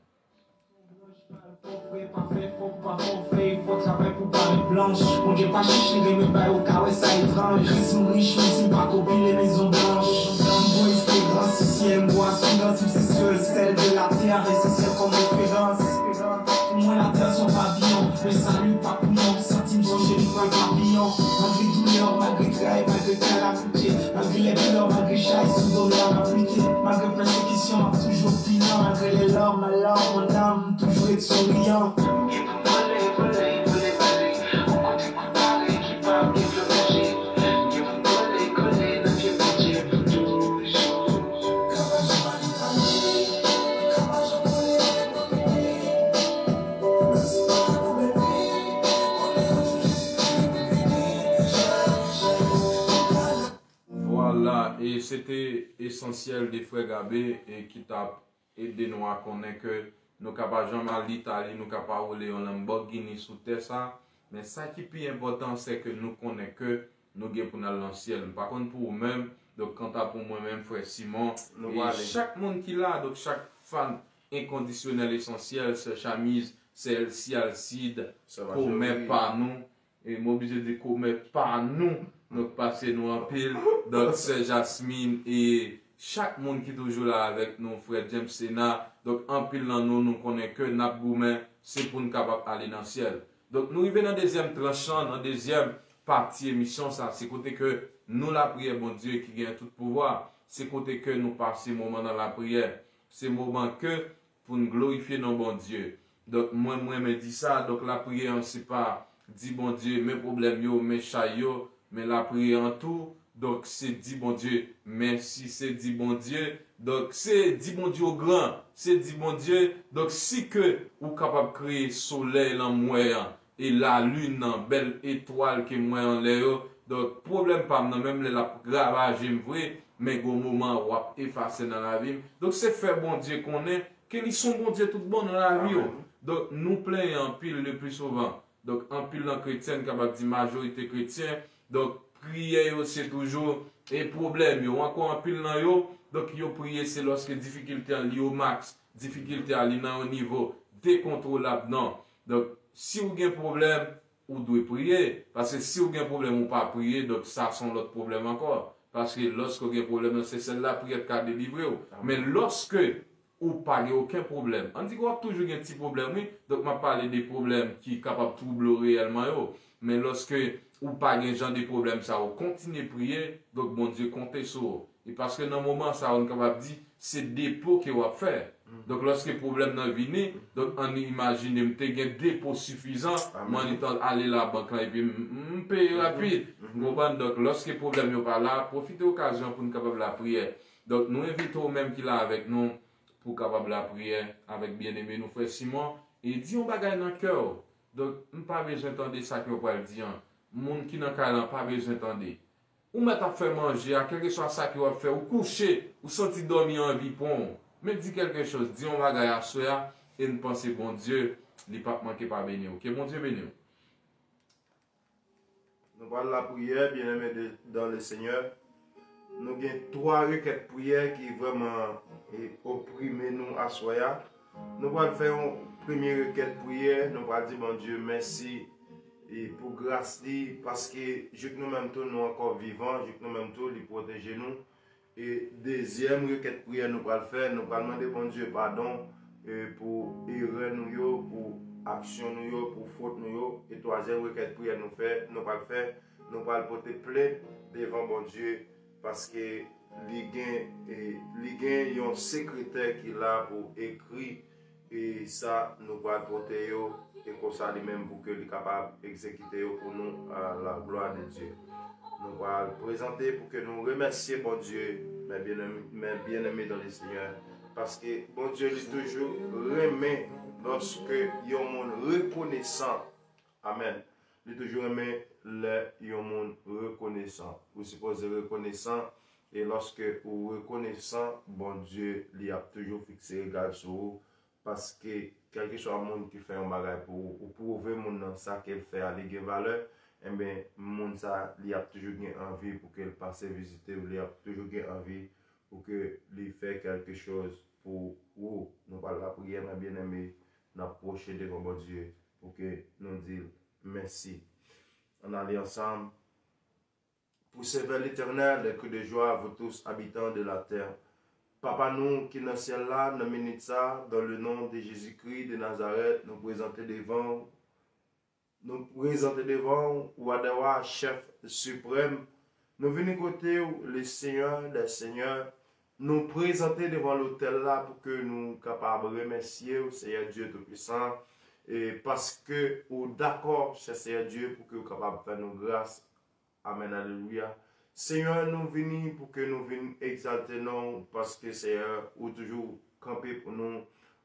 Fòk vre pa fè, fòk pa fòfè, fòk travay pou parèt blanch. Bondye pa chich, li renmen bay ou ka wè sa etranj. Kris mouri, chmèz m pa ko pile mezon blanch. M gon esperans, si m gon asirans, m se sèl sèl de latè, e se sèl kòm referans. Pou mwen latè se yon paviyon, men sali pa pou yon. Santi m sonje li pran papiyon. Malgre doulè, malgre tray, malgre kalamitye, malgre lè plè, malgre chay sou do m la m ap lite. Malgre pèsekisyon, m ap toujou vivan. Malgre les larmes, malheur, mon âme, toujou ret souriyan. Gen pou m vole, vole, vole, vole. Yon kote kou bare ki pa ap gen dlo naje. Gen pou m kole, kole nan pye Bondye pou toujou. E se te esansyèl de frè Gabe e ki t ap ede nou a konnen ke nou ka pa janm al Itali, nou ka pa woule yon Lamborghini sou tè sa, men sa ki pi enpòtan, se ke nou konnen ke nou gen pou n al nan syèl. M pa konn pou ou menm, donk kanta pou mwen menm, frè Simon, e chak moun ki la, donk chak fan enkondisyonèl esansyèl, sè Chamiz, sè Elsie Alcide, komè pa nou, e m oblije di komè pa nou, donk pase nou anpil, donk sè Jasmine, e chak moun ki toujou la avèk nou, frè James Sena, donk anpil nan nou, nou konnen ke n ap goumen, se pou n kapab ale nan syèl. Donk nou rive nan dezyèm tranch lan, nan dezyèm pati emisyon sa, se kote ke nou lapriyè Bondye ki gen tout pouvwa, se kote ke nou pase moman nan lapriyè, se moman ke pou n glorifye non Bondye. Donk mwen, mwen renmen di sa, donk lapriyè an se pa di Bondye men pwoblèm yo, men chay yo, men lapriyè an tou, donk se di Bondye mèsi, se di Bondye, donk se di Bondye ou gran, se di Bondye, donk si ke ou kapab kreye solèy lan m wè an, e lalin nan, bèl etwal ke m wè anlè yo. Donk pwoblèm pa m nan, menm lè l ap ravaje m vre, men gon moman w ap efase nan lavi m. Donk se fè Bondye konnen ke li s on Bondye tout bon nan lavi w. Donk nou plenyen anpil le pli souvan. Donk anpil nan kretyen, n kapab di majorite kretyen, donk priyè yo se toujou e pwoblèm yo. Ankò anpil nan yo, donk yo priye se lòske difikilte an li o maks, difikilte a li nan yon nivo dekontwolab. Non. Donk si w gen pwoblèm, ou dwe priye. Paske si w gen pwoblèm, ou pa priye, donk sa se yon lòt pwoblèm ankò. Paske lòske w gen pwoblèm nan, se sèl lapriyè k ka delivre w. Men lòske ou pa gen okenn pwoblèm, ann di ke w ap toujou gen ti pwoblèm, wi. Donk m ap pale de pwoblèm ki kapab twouble w reyèlman yo. Men lòske ou pa gen jan de pwoblèm sa yo, kontinye priye, donk Bondye konte sou ou. E paske nan moman sa yo, n kapab di, se depo ke w ap fè. Donk lòske pwoblèm nan vini, donk ann imajine m te gen depo sifizan, m annik t al ale labank lan epi m, m peye rapid. Ou konprann? Donk lòske pwoblèm yo pa la, pwofite okazyon pou n kapab lapriyè. Donk nou envite w menm ki la avèk nou pou w kapab lapriyè avèk byeneme nou frè Simon, e di yon bagay nan kè w. Donk m pa bezwen tande sa ke w pral di an. Moun ki nan kay lan pa bezwen tande. Ou mèt ap fè manje a, kèlkeswa sa ke w ap fè, ou kouche, ou santi dòmi anvi pran w. Men di kèlkechoz, di yon bagay aswè a, e n panse Bondye, li p ap manke pa beni w. Ke Bondye beni w. Nou pral lapriyè, byeneme de, dans le Seigneur. Nou gen twa rekèt priyè ki vrèman e, oprime nou aswè a. Nou pral fè yon premye rekèt priyè, nou pral di Bondye mèsi e, pou gras li, paske jouk nou menm tou nou ankò vivan, jouk nou menm tou li pwoteje nou. E dezyèm rekèt priyè nou pral fè, nou pral mande Bondye padon e, pou erè nou yo, pou aksyon nou yo, pou fot nou yo. E twazyèm rekèt priyè nou fè, nou pral fè, nou pral pote plent devan Bondye, paske li gen, e, li gen yon sekretè ki la pou ekri e sa nou pral pote yo, e konsa li menm pou ke li kapab egzekite yo pou nou, à la gloire de Dieu. Nou pral prezante pou ke nou remèsye Bondye, mes bien-aimés, mes bien-aimés dans le Seigneur, paske Bondye li toujou renmen lòske yon moun rekonesan. Amèn. Li toujou renmen lè yon moun rekonesan. Ou sipoze rekonesan, e lòske ou rekonesan, Bondye li ap toujou fikse rega l sou ou, paske kèlkeswa moun ki fè yon bagay pou ou, ou pwouve moun nan sa ke l fè a li gen valè, enben moun sa li ap toujou gen anvi pou ke l pase vizite w, li ap toujou gen anvi pou ke li fè kèlkechoz pou ou. Nou pral lapriyè, mes bien-aimés, n ap pwoche devan Bondye pou ke nou di l mèsi. Ann ale ansanm. Poussez vers l'Éternel des cris de joie, vous tous habitants de la terre. Papa nou ki nan syèl la, nan minit sa, dans le nom de Jésus-Christ de Nazareth, nou prezante devan w, nou prezante devan w, Wa dè wa, Chèf siprèm. Nou vini kote w, le Seigneur des seigneurs. Nou prezante devan lotèl la pou ke nou kapab remèsye w, Seyè Dye Toupisan, e paske ou dakò, chè Seyè Dye, pou ke w kapab fè nou gras. Amèn, alelouya. Seyè, nou vini pou ke nou vin egzalte non w, paske, Seyè, ou toujou kanpe pou nou,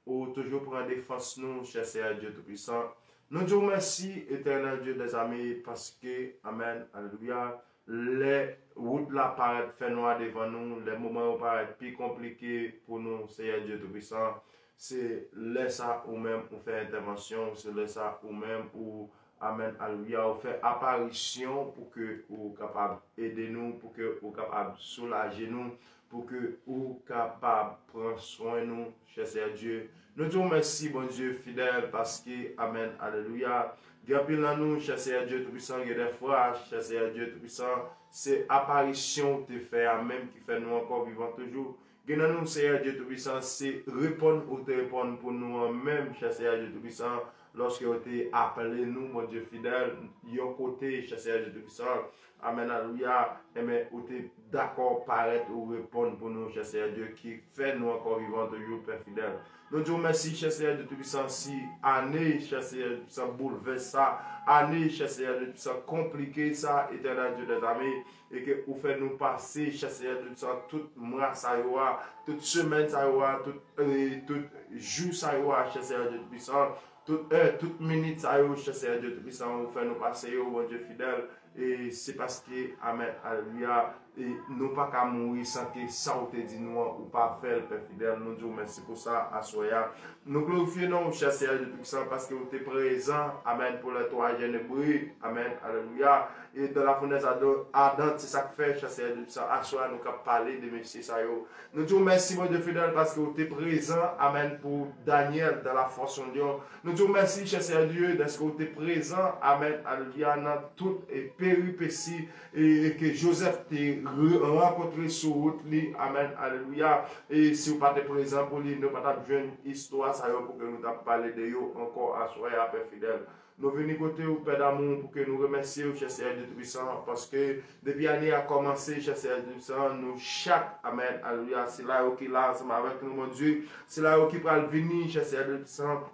ou toujou pran defans nou, chè Seyè Dye Toupisan. Nou di w mèsi, Etènèl Dye dèzame, paske, amèn, alelouya, lè wout la parèt fènwa devan nou, lè moman yo parèt pi konplike pou nou, Seyè Dye Toupisan, se lè sa ou menm ou fè entèvansyon, se lè sa ou menm ou, amèn, alelouya, ou fè aparisyon pou ke ou kapab ede nou, pou ke ou kapab soulaje nou, pou ke ou kapab pran swen nou, chè Seyè Dye. Nou di w mèsi, Bondye fidèl, paske, amèn, alelouya, gen anpil nan nou, chè Seyè Dye Toupisan, gen dèfwa, chè Seyè Dye Toupisan, se aparisyon ou te fè a menm ki fè nou ankò vivan toujou. Gen nan nou, Seyè Dye Toupisan, se reponn ou te reponn pou nou an menm, chè Seyè Dye Toupisan, lòske ou te aple nou, Bondye fidèl, yon kote, chè Seyè Dye Toupisan, amèn, alelouya, enben, ou te dakò parèt ou reponn pou nou, chè Seyè Dye, ki fè nou ankò vivan toujou, Pè fidèl. Nou di w mèsi, chè Seyè Dye Toupisan, si ane, chè Seyè Dye Toupisan, boulvès sa, ane, chè Seyè Dye Toupisan, konplike sa, Etènèl Dye dèzame, e ke ou fè nou pase, chè Seyè Dye Toupisan, tout mwa sa yo a, tout semèn sa yo a, tout, e, tout jou sa yo a, chè Seyè Dye Toupisan, tout è, tout minit sa yo, chè Seyè Dye Toupisan, ou fè nou pase yo, Bondye fidèl, e se paske, amèn, alelouya, e nou pa ka mouri san ke sa ou te di nou an, ou pa fè l, Pè fidèl. Nou di w mèsi pou sa, aswè a. Nou glorifye non w, chè Seyè Dye Toupisan, paske ou te prezan, amèn, pour les trois jeunes brebis, amèn, alelouya. E dans la fournaise ardente, se sa k fè, chè Seyè Dye Toupisan, aswè a nou ka pale de mesye sa yo. Nou di w mèsi, Bondye fidèl, paske ou te prezan, amèn, pou Daniel dans la fosse aux lions. Nou di w mèsi, chè Seyè Dye, dèske ou te prezan, amèn, alelouya, nan tout e peripesi e, e ke Jozèf te re- rankontre sou wout li, amèn, alelouya. E si w pa te prezan pou li, nou pa t ap jwenn istwa sa yo pou ke nou t ap pale de yo ankò aswè a, Pè fidèl. Nou vini kote w, Pè damou, pou ke nou remèsye w, chè Seyè Dye Toupisan, paske depi ane a kòmanse, chè Seyè Dye Toupisan, nou chak, amèn, alelouya, sila yo ki la ansanm avèk nou, Bondye, sila yo ki pral vini, chè Seyè Dye Toupisan,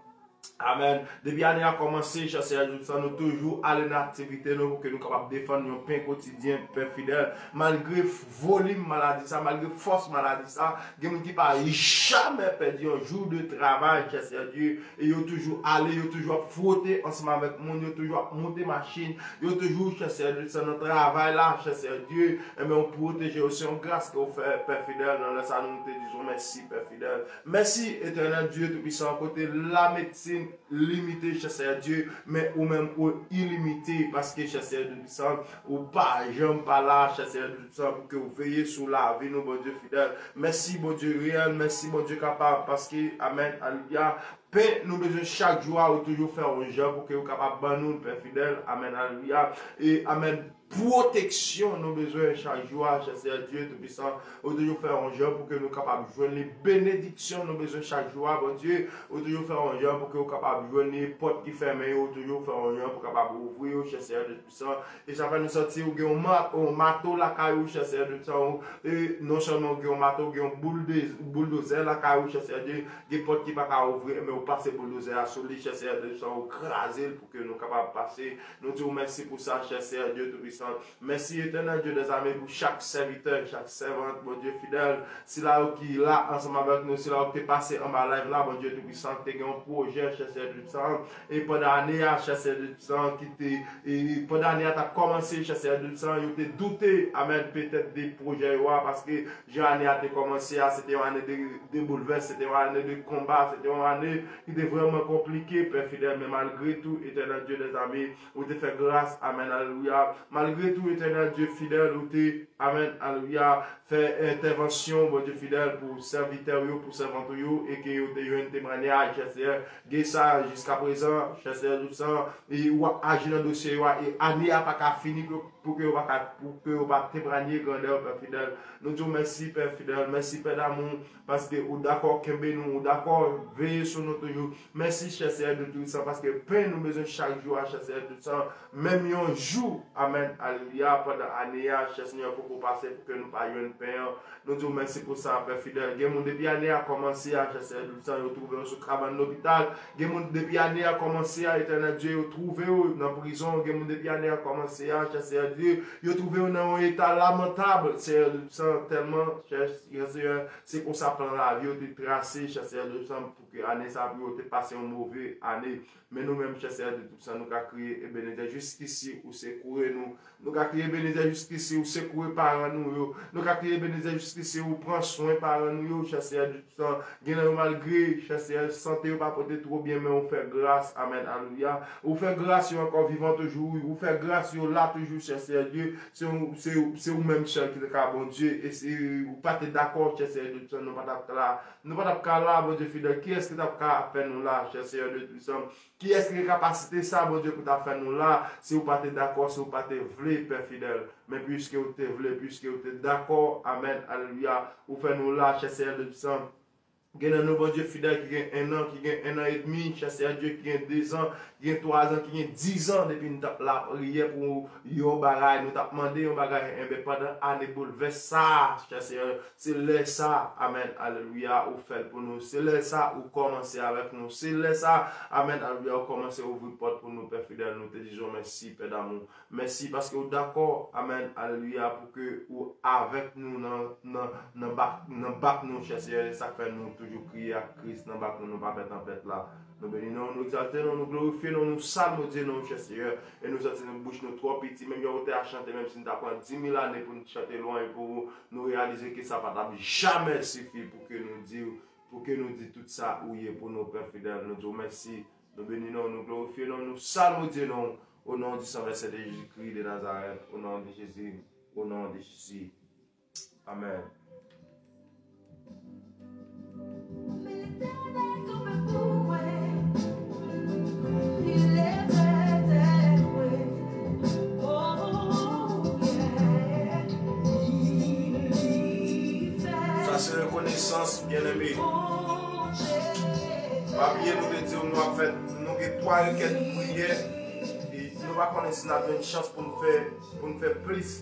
amèn. Depi ane a kòmanse, chè Seyè Dye Toupisan, nou toujou ale nan aktivite nou pou ke nou kapab defann yon pen kotidyen, Pè fidèl. Malgre volim maladi sa, malgre fòs maladi sa, gen moun ki pa jamè pèdi yon jou de travay, chè Seyè Dye, e yo toujou ale, yo toujou ap fwote ansanm avèk moun, yo toujou ap monte machin, yo toujou, chè Seyè Dye Toupisan, nan travay la, chè Seyè Dye, enben, ou pwoteje yo, se yon gras ke ou fè, Pè fidèl, nan lè sa nou te di w mèsi, Pè fidèl. Mèsi, Etènèl Dye Toupisan, kote lamedsin limite, chè Seyè Dye, men ou menm ou ilimite, paske, chè Seyè Dye Toupisan, ou pa janm pa la, chè Seyè Dye Toupisan, pou ke ou veye sou lavi nou, Bondye fidèl. Mèsi, Bondye reyèl, mèsi, Bondye kapab, paske, amèn, alelouya, pen nou bezwen chak jou a, ou toujou fè yon jan pou ke ou kapab ban nou, Pè fidèl, amèn, alelouya, e amèn, pwoteksyon nou bezwen chak jou a, chè Seyè Dye Toupisan, ou toujou fè yon jan pou ke nou kapab jwenn li, benediksyon nou bezwen chak jou a, Bondye, ou toujou fè yon jan pou ke ou kapab jwenn li, pòt ki fèmen yo, ou toujou fè yon jan pou kapab ouvri yo, chè Seyè Dye Toupisan, e sa fè nou santi ou gen yon ma- yon mato lakay ou, chè Seyè Dye Toupisan, ou, e non sèlman ou gen yon mato, ou gen yon boulde- bouldozè lakay ou, chè Seyè Dye, gen pòt ki pa ka ouvri, men ou pase bouldozè a sou li, chè Seyè Dye Toupisan, ou kraze l pou ke nou kapab pase. Nou di w mèsi pou sa, chè Seyè Dye Toupisan. Mèsi, Etènèl Dye dèzame, pou chak sèvitè, chak sèvant, Bondye fidèl, sila yo ki la ansanm avèk nou, sila yo ki te pase anba live la, Bondye Toupisan, ki te gen yon pwojè, chè Seyè Dye Toupisan, e pandan ane a, chè Seyè Dye Toupisan, ki te, e pandan ane a t ap kòmanse, chè Seyè Dye Toupisan, yo te doute, amèn, petèt de pwojè yo a, paske jan ane a te kòmanse a, se te yon ane de, de boulvès, se te yon ane de konba, se te yon ane ki te vrèman konplike, Pè fidèl, men malgre tou, Etènèl Dye dèzame, ou te fè gras, amèn, alelouya. Malgre tou, Etènèl Dye fidèl, ou te, amèn, alelouya, fè entèvansyon, Bondye fidèl, pou sèvitè w yo, pou sèvant ou yo, e ke yo te jwenn temwanyaj, chè Seyè, gen sa jiska prezan, chè Seyè Dye Toupisan, e w ap aji nan dosye yo a, e ane a pa ka fini pou, pou ke yo pa ka, pou ke yo pa temwanye grandè w, Pè fidèl. Nou di w mèsi, Pè fidèl, mèsi, Pè damou, paske ou dakò kenbe nou, ou dakò veye sou nou toujou. Mèsi, chè Seyè Dye Toupisan, paske pen nou bezwen chak jou a, chè Seyè Dye Toupisan, menm yon jou, amèn, alelouya, pandan ane a, chè Seyè, poko pase pou ke nou pa jwenn pen an. Nou di w mèsi pou sa, Pè fidèl. Gen moun depi ane a kòmanse a, chè Seyè Dye Toupisan, yo twouve yo sou kabann lopital. Gen moun depi ane a kòmanse a, Etènèl Dye, yo twouve yo nan prizon. Gen moun depi ane a kòmanse a, chè Seyè Dye, yo twouve yo nan yon eta lamantab, Seyè Dye Toupisan, tèlman, chè Seyè, se konsa plan lavi yo te trase, chè Seyè Dye Toupisan, pou ke ane sa a pou yo te pase yon move ane. Men nou menm, chè Seyè Dye Toupisan, nou ka kriye Ebenezè, jiskisi ou sekoure nou, Nou ka kriye Ebenezè jiskisi ou sekouye paran nou yo. Nou ka kriye Ebenezè jiskisi ou pran swen paran nou yo, chè Seyè Dye Toupisan. Gen nan yo malgre, chè Seyè, sante yo pa pote twò byen, men ou fè gras, amèn, alelouya. Ou fè gras yo ankò vivan toujou, ou fè gras yo la toujou, chè Seyè Dye. Se ou, se ou, se ou menm sèl ki te ka Bondye, e se ou pa te dakò, chè Seyè Dye Toupisan, nou pa t ap ka la, nou pa t ap ka la, Bondye fidèl. Kiyès ki t ap ka fè nou la, chè Seyè Dye Toupisan? Kiyès ki gen kapasite sa, Bondye, pou ta fè nou la, si ou pa te dakò, si ou pa te vle, Pè fidèl? Men piske ou te vle, piske ou te dakò, amèn, alelouya, ou fè nou la, chè Seyè Dye Toupisan. Gen nan nou, Bondye fidèl, ki gen en an, ki gen en an edmi, chè Seyè Dye, ki gen dezan, ki gen twazan, ki gen dizan, depi nou t ap lapriyè pou yon bagay, nou t ap mande yon bagay, enben, pandan ane boulvès sa, chè Seyè, se lè sa, amèn, alelouya, ou fè l pou nou. Se lè sa, ou kòmanse avèk nou. Se lè sa, amèn, alelouya, ou kòmanse ouvri pòt pou nou, Pè fidèl. Nou te di w mèsi, Pè damou. Mèsi paske ou dakò, amèn, alelouya, pou ke ou avèk nou nan, nan, nan bak, nan bak nou, chè Seyè. Se sa k fè nou toujou kriye ak Kris nan bak nou, nou pa pè tanpèt la. Nou beni non w, nou egzalte non w, nou glorifye non w, nou salmodye non w, chè Seyè. E nou santi nou bouch nou twò piti, menm jan ou te a chante, menm si n ta pran dimil ane pou n chante lwanj pou ou, nou reyalize ke sa pa t ap jamè sifi pou ke nou di, pou ke nou di tout sa ou ye pou nou, Pè fidèl. Nou di w mèsi, nou beni non w, nou glorifye non w, nou salmodye non w, au nom du sang versé de Jésus-Christ de Nazareth, au nom de Jésus, au nom de Jésus. Amèn. Sa se rekonesans, byeneme. Pa bliye nou te di w nou ap fè, nou gen twa rekèt priyè. E nou pa konnen si n ap jwenn chans pou n fè, pou n fè plis.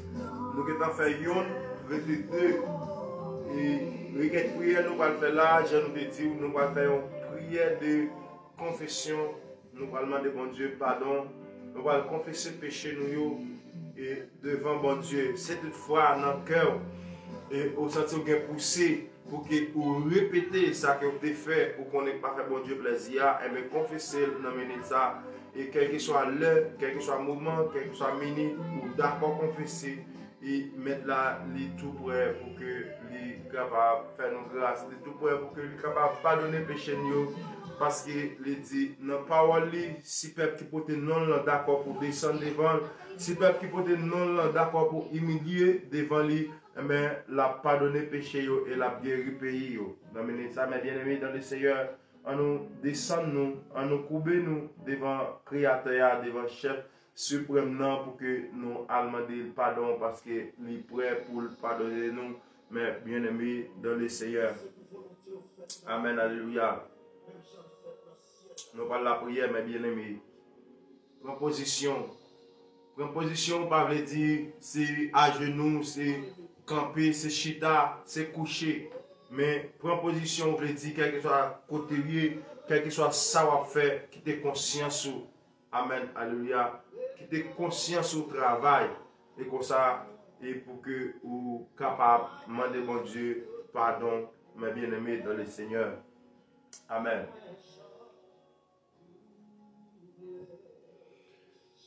Nou gentan fè yonn, rete de. E rekèt priyè nou pral fè la, jan nou te di w, nou pral fè yon priyè de konfesyon. Nou pral mande Bondye padon. Nou pral konfese peche nou yo e devan Bondye. Si toutfwa nan kè w e ou santi w gen pouse pou ke ou repete sa ke w te fè, ou konnen k pa fè Bondye plèzi a, enben konfese l nan minit sa. E kèlkeswa lè, kèlkeswa moman, kèlkeswa minit, ou dakò konfese, e Mèt la, li tou prè pou ke li kapab fè nou gras, li tou prè pou ke li kapab padone peche n yo, paske li di nan pawòl li, si pèp ki pote non l lan dakò pou desann devan l, si pèp ki pote non l lan dakò pou imilye devan li, enben, l ap padone peche yo e l ap geri peyi yo. Nan minit sa, mes bien-aimés dans le Seigneur, ann nou desann nou, ann nou koube nou devan Kreyatè a, devan Chèf Siprèm nan, pou ke nou al mande l padon, paske li prè pou l padone nou, mes bien-aimés dans le Seigneur. Amèn, alelouya. Nou pral lapriyè, mes bien-aimés. Pran pozisyon. Pran pozisyon pa vle di se ajenou, se kanpe, se chita, se kouche. Men pran pozisyon vle di kèlkeswa kote w ye, kèlkeswa sa w ap fè, kite konsyans ou. Amèn, alelouya. Kite konsyans ou travay. E konsa, e pou ke ou kapab mande Bondye padon, mes bien-aimés dans le Seigneur. Amèn.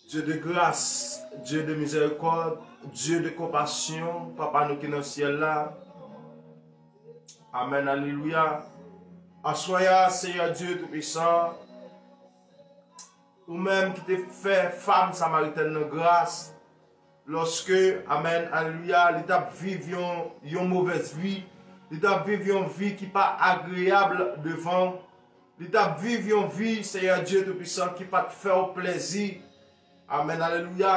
Dye de gras, Dye de mizèrikòd, Dye de konpasyon, Papa nou ki nan syèl la. Amèn, alelouya. Aswè a, Seyè Dye Toupisan, ou menm ki te fè fanm samaritèn nan gras, lòske, amèn, alelouya, li t ap viv yon, yon movèz vi, li t ap viv yon vi ki pa agreyab devan w, li t ap viv yon vi, Seyè Dye Toupisan, ki pa t fè w plèzi. Amèn, alelouya.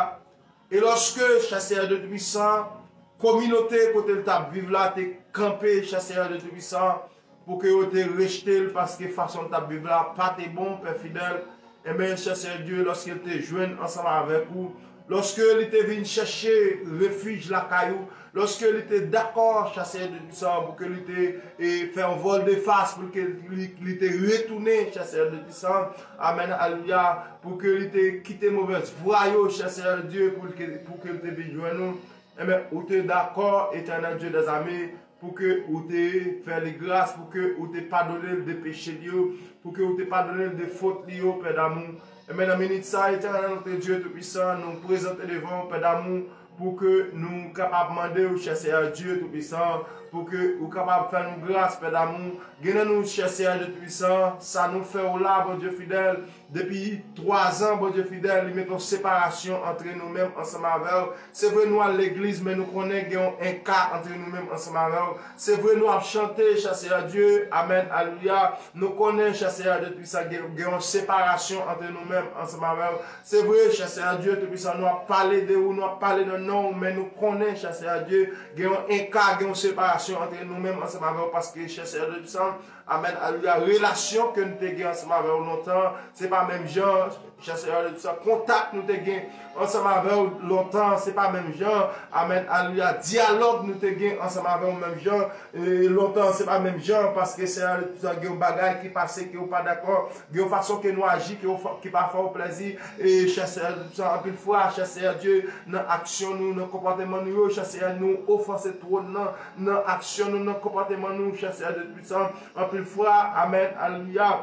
E lòske, chè Seyè Dye Toupisan, kominote kote l t ap viv la te kanpe, chè Seyè Dye Toupisan, pou ke yo te rejte l, paske fason l t ap viv la pa te bon, Pè fidèl. Enben, chè Seyè Dye, lòske l te jwenn ansanm avèk ou, lòske li te vin chèche refij lakay ou, lòske li te dakò, chè Seyè Dye Toupisan, pou ke li te, e, fè yon vòl de fas, pou ke li, li te retounen, chè Seyè Dye Toupisan, amèn, alelouya, pou ke li te kite movèz vwa yo, chè Seyè Dye, pou ke, pou ke li te vin jwenn ou. Enben, ou te dakò, Etènèl Dye dèzame, pou ke ou te fè li gras, pou ke ou te padone l de peche li yo, pou ke ou te padone l de fot li yo, Pè damou. Ebyen, nan minit sa, Etènèl, notre Dieu Tout-Puissant, nou prezante devan w, Pè damou, pou ke nou kapab mande w, chè Seyè Dye Toupisan, pou ke ou kapab fè nou gras, Pè damou. Gen nan nou, chè Seyè Dye Toupisan, sa nou fè w la, Bondye fidèl, depi twazan, Bondye fidèl, li mete yon separasyon antre nou menm ansanm avè w. Se vre, nou al legliz, men nou konnen gen yon eka antre nou menm ansanm avè w. Se vre, nou ap chante, chè Seyè Dye, amèn, alelouya. Nou konnen, chè Seyè Dye Toupisan, gen, gen yon separasyon antre nou menm ansanm avè w. Se vre, chè Seyè Dye Toupisan, nou ap pale de ou, nou ap pale nan non w, men nou konnen, chè Seyè Dye, gen yon eka, gen yon separasyon antre nou menm ansanm avè w, paske, chè Seyè Dye Toupisan, amèn, alelouya, relasyon ke nou te gen ansanm avè w lontan, se pa menm jan, chè Seyè Dye Toupisan, kontak nou te gen ansanm avè w lontan, se pa menm jan, amèn, alelouya, dyalòg nou te gen ansanm avè w menm jan, e, lontan, se pa menm jan, paske, Seyè Dye Toupisan, gen yon bagay ki pase, ke w pa dakò, gen yon fason ke nou aji, ke w fa-, ki pa fè w plèzi, e, chè Seyè Dye Toupisan, anpil fwa, chè Seyè Dye, nan aksyon nou, nan konpòteman nou yo, chè Seyè, nou ofanse twòn nan, nan aksyon nou, nan konpòteman nou, chè Seyè Dye Toupisan, anpil fwa, amèn, alelouya.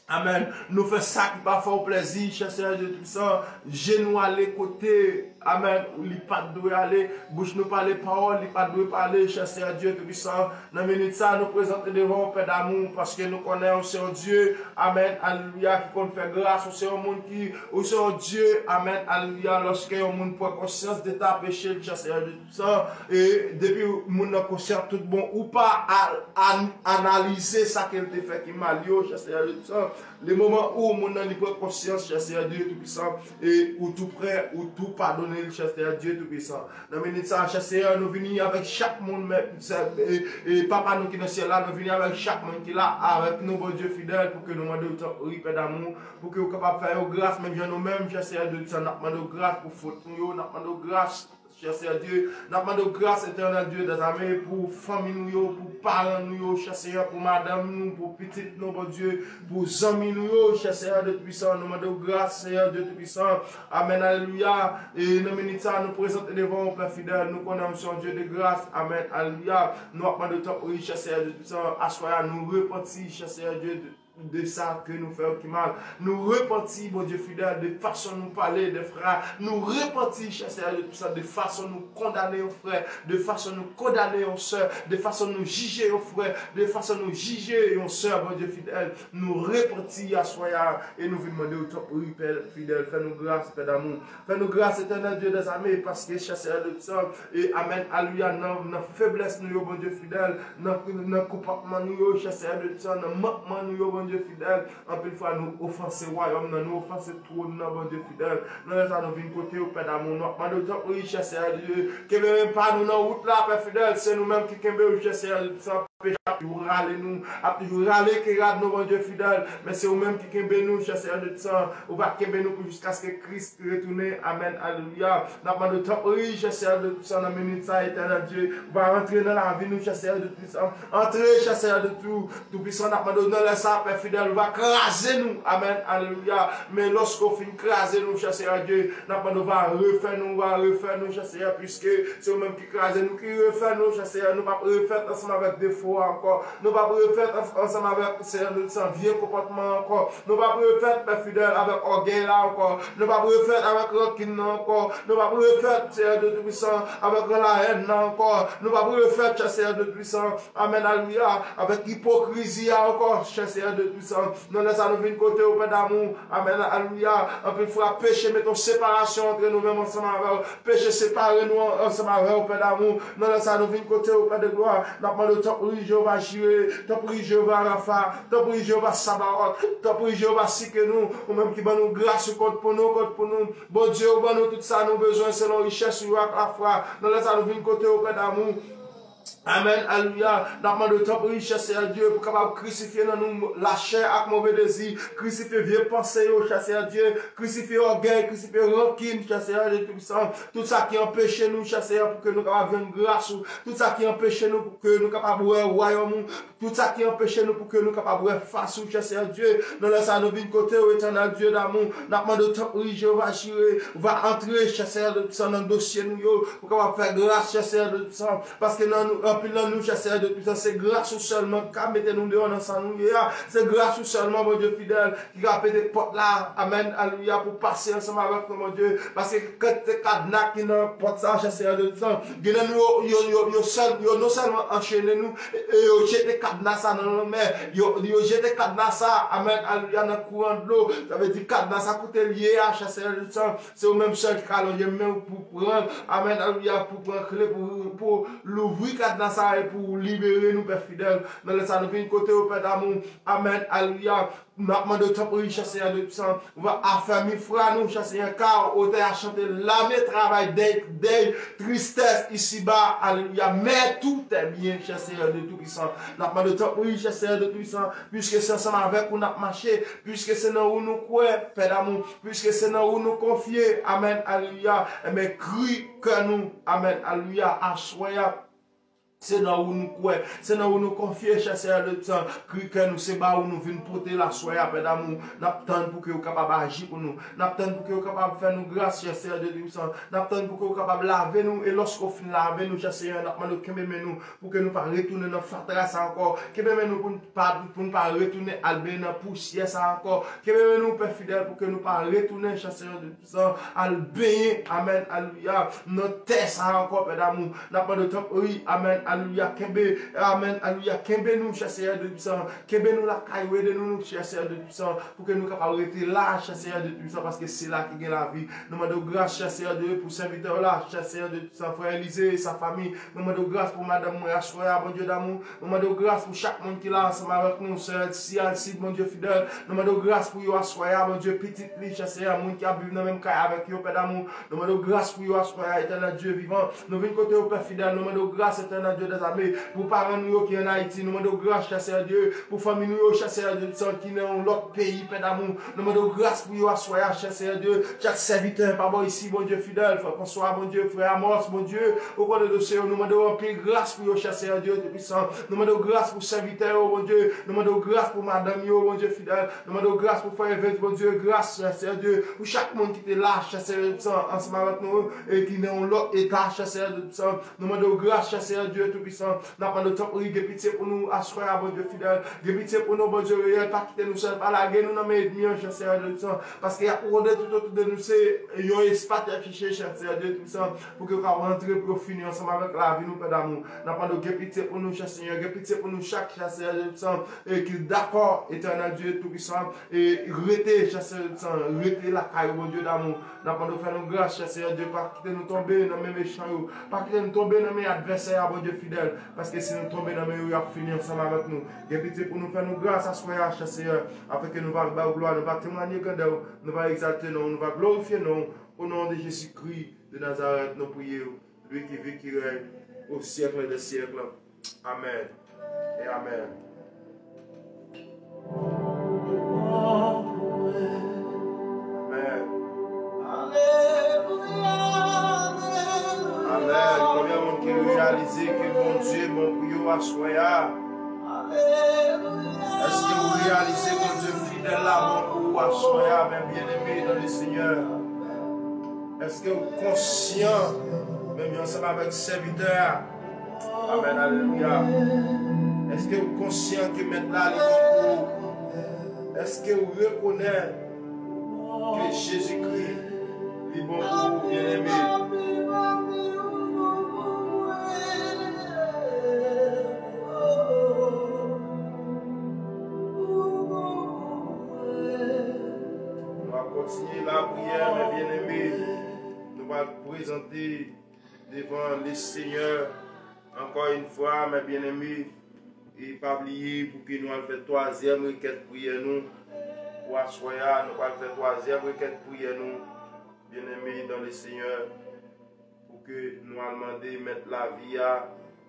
Amèn. Nou fè sa ki pa fè w plèzi, chè Seyè Dye Toupisan. Je nou ale kote, amèn, li pa t dwe ale. Bouch nou pale pawòl li pa t dwe pale, chè Seyè Dye Toupisan. Nan minit sa, nou prezante devan w, Pè damou, paske nou konnen w se yon Dye, amèn, alelouya, ki konn fè gras. Ou se yon moun ki, ou se yon Dye, amèn, alelouya, lòske yon moun pran konsyans de ta peche, chè Seyè Dye Toupisan, e depi moun nan konsyan tout bon, ou pa a-, a-, analize sa ke l te fè ki mal yo, chè Seyè Dye Toupisan. Le moman ou moun nan li pran konsyans, chè Seyè Dye Toupisan, e ou tou prè, ou tou padone l, chè Seyè Dye Toupisan. Nan minit sa, chè Seyè, nou vini avèk chak moun, men, sè, e, e, Papa nou ki nan syèl la, nou vini avèk chak moun ki la avèk nou, Bondye fidèl, pou ke nou mande w tanpri, Pè damou, pou ke w kapab fè yo gras, menm jan nou menm, chè Seyè Dye Toupisan, n ap mande w gras pou fòt nou yo, n ap mande w gras, chè Seyè Dye, n ap mande w gras, Etènèl Dye dèzame, pou fanmi nou yo, pou paran nou yo, chè Seyè, pou madanm nou, pou pitit nou, Bondye, pou zanmi nou yo, chè Seyè Dye Toupisan, nou mande w gras, Seyè Dye Toupisan. Amèn, alelouya. E nan minit sa, nou prezante devan w, Pè fidèl, nou konnen w se yon Dye de gras. Amèn, alelouya. Nou ap mande w tanpri, chè Seyè Dye Toupisan, aswè a, nou repanti, chè Seyè Dye, de, de sa ke nou fè w ki mal. Nou repanti, Bondye fidèl, de fason nou pale, de fra-, nou repanti, chè Seyè Dye Toupisan, de fason nou kondane yon frè, de fason nou kondane yon sè, de fason nou jije yon frè, de fason nou jije yon sè, Bondye fidèl. Nou repanti aswè a e nou vin mande w tanpri, Pè fidèl, fè nou gras, Pè damou. Fè nou gras, Etènèl Dye dèzame, paske, chè Seyè Dye Toupisan, e amèn, alelouya, nan, nan feblès nou yo, Bondye fidèl, nan, nan konpòtman nou yo, chè Seyè Dye Toupisan, nan mankman nou yo, Bondye fidèl, anpil fwa nou ofanse wayòm nan, nou ofanse twòn nan, Bondye fidèl. Nan lè sa, nou vin kote w, Pè damou, nou ap mande w tanpri, chè Seyè Dye, kenbe men pa nou nan wout la, Pè fidèl, se nou menm ki kenbe w, chè Seyè Dye Toupisan. Peche ap toujou rale nou, ap toujou rale ke rad nou, Bondye fidèl. Men se ou menm ki kenbe nou, chè Seyè Dye Toupisan. Ou va kenbe nou pou jiskaske Kris retounen. Amèn, alelouya. N ap mande w tanpri, chè Seyè Dye Toupisan, nan minit sa, Etènèl Dye. Ou va antre nan lavi nou, chè Seyè Dye Toupisan. Antre, chè Seyè Dye Tou-, Toupisan, n ap mande w nan lè sa, Pè fidèl, ou va kraze nou. Amèn, alelouya. Men lòske w fin kraze nou, chè Seyè Dye, n ap mande w va refè nou, va refè nou, chè Seyè, piske se ou menm ki kraze nou, ki refè nou, chè Seyè. Nou p ap refèt ansanm avèk defo a ankò. Nou p ap refèt ans-, ansanm avèk, Seyè Dye Toupisan, vye konpòtman an ankò. Nou p ap refèt, Pè fidèl, avèk ògèy la ankò. Nou p ap refèt avèk rankin nan ankò. Nou p ap refèt, Seyè Dye Toupisan, avèk lahèn nan ankò. Nou p ap refèt, chè Seyè Dye Toupisan, amèn, alelouya, avèk ipokrizi a ankò, chè Seyè Dye Toupisan. Nan lè sa, nou vin kote w, Pè damou, amèn, alelouya. Anpil fwa, peche mete yon separasyon antre nou menm ansanm avè w. Peche separe nou an-, ansanm avè w, Pè damou. Nan lè sa, nou vin kote w, Pè de glwa. N ap mande w, tanpri, Jewova Jire, tanpri, Jewova Rafa, tanpri, Jewova Sabaot, tanpri, Jewova Sikenu, ou menm ki ban nou gras, ou konte pou nou, konte pou nou. Bondye, ou ban nou tout sa nou bezwen selon richès ou yo ak lafwa. Nan lè sa, nou vin kote w, Pè damou. Amèn, alelouya. N ap mande w, tanpri, chè Seyè Dye, pou kapab krisifye nan nou lachè ak move dezi. Krisifye vye panse yo, chè Seyè Dye. Krisifye ògèy, krisifye rankin, chè Seyè Dye Toupisan. Tout sa ki anpeche nou, chè Seyè, pou ke nou kapab jwenn gras ou. Tout sa ki anpeche nou pou ke nou kapab wè wayòm ou. Tout sa ki anpeche nou pou ke nou kapab wè fas ou, chè Seyè Dye. Nan lè sa, nou vin kote w, Etènèl Dye damou. N ap mande w, tanpri, Jewova Jire, va antre, chè Seyè Dye Toupisan, nan dosye nou yo, pou kapab fè gras, chè Seyè Dye Toupisan. Paske nan, Anpil nan nou, chè Seyè Dye Toupisan, se gras ou sèlman ki ka mete nou deyò nan sa nou ye a. Se gras ou sèlman, Bondye fidèl, ki ka pete pòt la. Amèn, alelouya, pou pase ansanm avèk nou, Bondye. Paske kantite kadna ki nan pòt sa, chè Seyè Dye Toupisan, gen nan nou, yo, yo, yo, yo, sèl, yo non sèlman anchene nou, e, e yo jete kadna sa nan lanmè. Yo, yo jete kadna sa, amèn, alelouya, nan kouran dlo. Sa vle di kadna sa kote l ye a, chè Seyè Dye Toupisan, se ou menm sèl ki ka lonje men w pou pran l. Amèn, alelouya, pou pran kle, pou, pou louvri kadna sa e pou libere nou, Pè fidèl. Nan lè sa, nou vin kote w, Pè damou. Amèn, alelouya. N ap mande w tanpri, chè Seyè Dye Toupisan, ou va afèmi fwa nou, chè Seyè, kar otè a chante, lame travay dèy, dèy, tristès isiba, alelouya, mais tout est bien, chè Seyè Dye Toupisan. N ap mande w tanpri, chè Seyè Dye Toupisan, piske se ansanm avèk ou n ap mache, piske se nan ou nou kwè, Pè damou, piske se nan ou nou konfye, amèn, alelouya, enben, kri kè nou, amèn, alelouya, aswè a. Se nan ou nou kwè, se nan ou nou konfye, chè Seyè Dye Toupisan. Kri kè nou, se ba ou nou vin pote l aswè a, Pè damou. N ap tann pou ke ou kapab aji pou nou. N ap tann pou ke ou kapab fè nou gras, chè Seyè Dye Toupisan. N ap tann pou ke ou kapab lave nou. E lòske ou fin lave nou, chè Seyè, n ap mande w kenbe men nou pou ke nou pa retounen nan fatra sa ankò. Kenbe men nou pou n pa, pou n pa retounen al benyen nan pousyè sa ankò. Kenbe men nou, Pè fidèl, pou ke nou pa retounen, chè Seyè Dye Toupisan, al benyen, amèn, alelouya, nan tè sa ankò, Pè damou. N ap mande w tanpri, amèn, alelouya, kenbe, amèn, alelouya, kenbe nou, chè Seyè Dye Toupisan, kenbe nou lakay ou, ede nou, nou, chè Seyè Dye Toupisan, pou ke nou kapab rete la, chè Seyè Dye Toupisan, paske se la ki gen lavi. Nou mande w gras, chè Seyè Dye, pou sèvitè w la, chè Seyè Dye Toupisan, frè Elize e sa fanmi. Nou mande w gras pou madanm mwen aswè a, Bondye damou. Nou mande w gras pou chak moun ki la ansanm avèk nou, sè Elsie Alcide, Bondye fidèl. Nou mande w gras pou yo aswè a, Bondye, pitit li, chè Seyè, moun ki ap viv nan menm kay avèk yo, Pè damou. Nou mande w gras pou yo aswè a, Etènèl Dye vivan. Nou vin kote w, Pè fidèl. Nou mande w gras, Etènèl Dye dèzame, pou paran nou yo ki ann Ayiti. Nou mande w gras, chè Seyè Dye, pou fanmi nou yo, chè Seyè Dye, ki nan yon lòt peyi, Pè damou. Nou mande w gras pou yo aswè a, chè Seyè Dye. Chak sèvitè pa bò isi, Bondye fidèl, frè François, Bondye, frè Amos, Bondye, ou konnen dosye yo. Nou mande w anpil gras pou yo, chè Seyè Dye Toupisan. Nou mande w gras pou sèvitè yo, Bondye. Nou mande w gras pou madanm yo, Bondye fidèl. Nou mande w gras pou frè Evens, Bondye, gras, chè Seyè Dye, pou chak moun ki te la, chè Seyè Dye Toupisan, ansanm avèk nou, e ki nan yon lòt eta, chè Seyè Dye Toupisan. Nou mande w gras, chè Seyè Dye Toupisan. N ap mande w tanpri, gen pitye pou nou aswè a, Bondye fidèl. Gen pitye pou nou, Bondye reyèl. Pa kite nou sèl, pa lage nou nan men ènmi an, chè Seyè Dye Toupisan. Paske y ap wonde toutotou de nou, se yon espas y ap chèche, chè Seyè Dye Toupisan, pou ke yo kapab rantre, pou yo fini ansanm avèk lavi nou, Pè damou. N ap mande w gen pitye pou nou, chè Seyè, gen pitye pou nou chak, chè Seyè Dye Toupisan, e ki dakò, Etènèl Dye Toupisan, e rete, chè Seyè Dye Toupisan, rete lakay ou, Bondye damou. N ap mande w fè nou gras, chè Seyè Dye, pa kite nou tonbe nan men mechan yo, pa kite nou tonbe nan men advèsè a, Bondye fidèl, paske si nou tonbe nan men yo, y ap fini ansanm avèk nou. Gen pitye pou nou, fè nou gras aswè a, chè Seyè, afin ke nou va ba w glwa, nou va temwanye grandè w, nou va egzalte non w, nou va glorifye non w, o non de Jezikri de Nazarèt, nou priye w, lui qui vit, qui règne au siècle des siècles. Amèn e amèn. Amèn. Amèn. Konbyen moun ki reyalize ke Bondye bon pou yo aswè a? Èske ou reyalize Bondye fidèl la bon pou ou aswè a, mes bien-aimés dans le Seigneur? Èske ou konsyan, menm jan ansanm avèk sèvitè a? Amèn, alelouya. Èske ou konsyan ke Mèt la li bon pou ou? Èske ou rekonèt ke Jezikri li bon pou ou, bien-aimé? Nou ap kontinye lapriyè, mes bien-aimés. Nou pral prezante devan Lesenyè ankò yon fwa, mes bien-aimés. E pa bliye pou ke nou al fè twazyèm rekèt priyè nou pou aswè a. Nou pral fè twazyèm rekèt priyè nou, bien-aimés dans le Seigneur, pou ke nou al mande Mèt lavi a,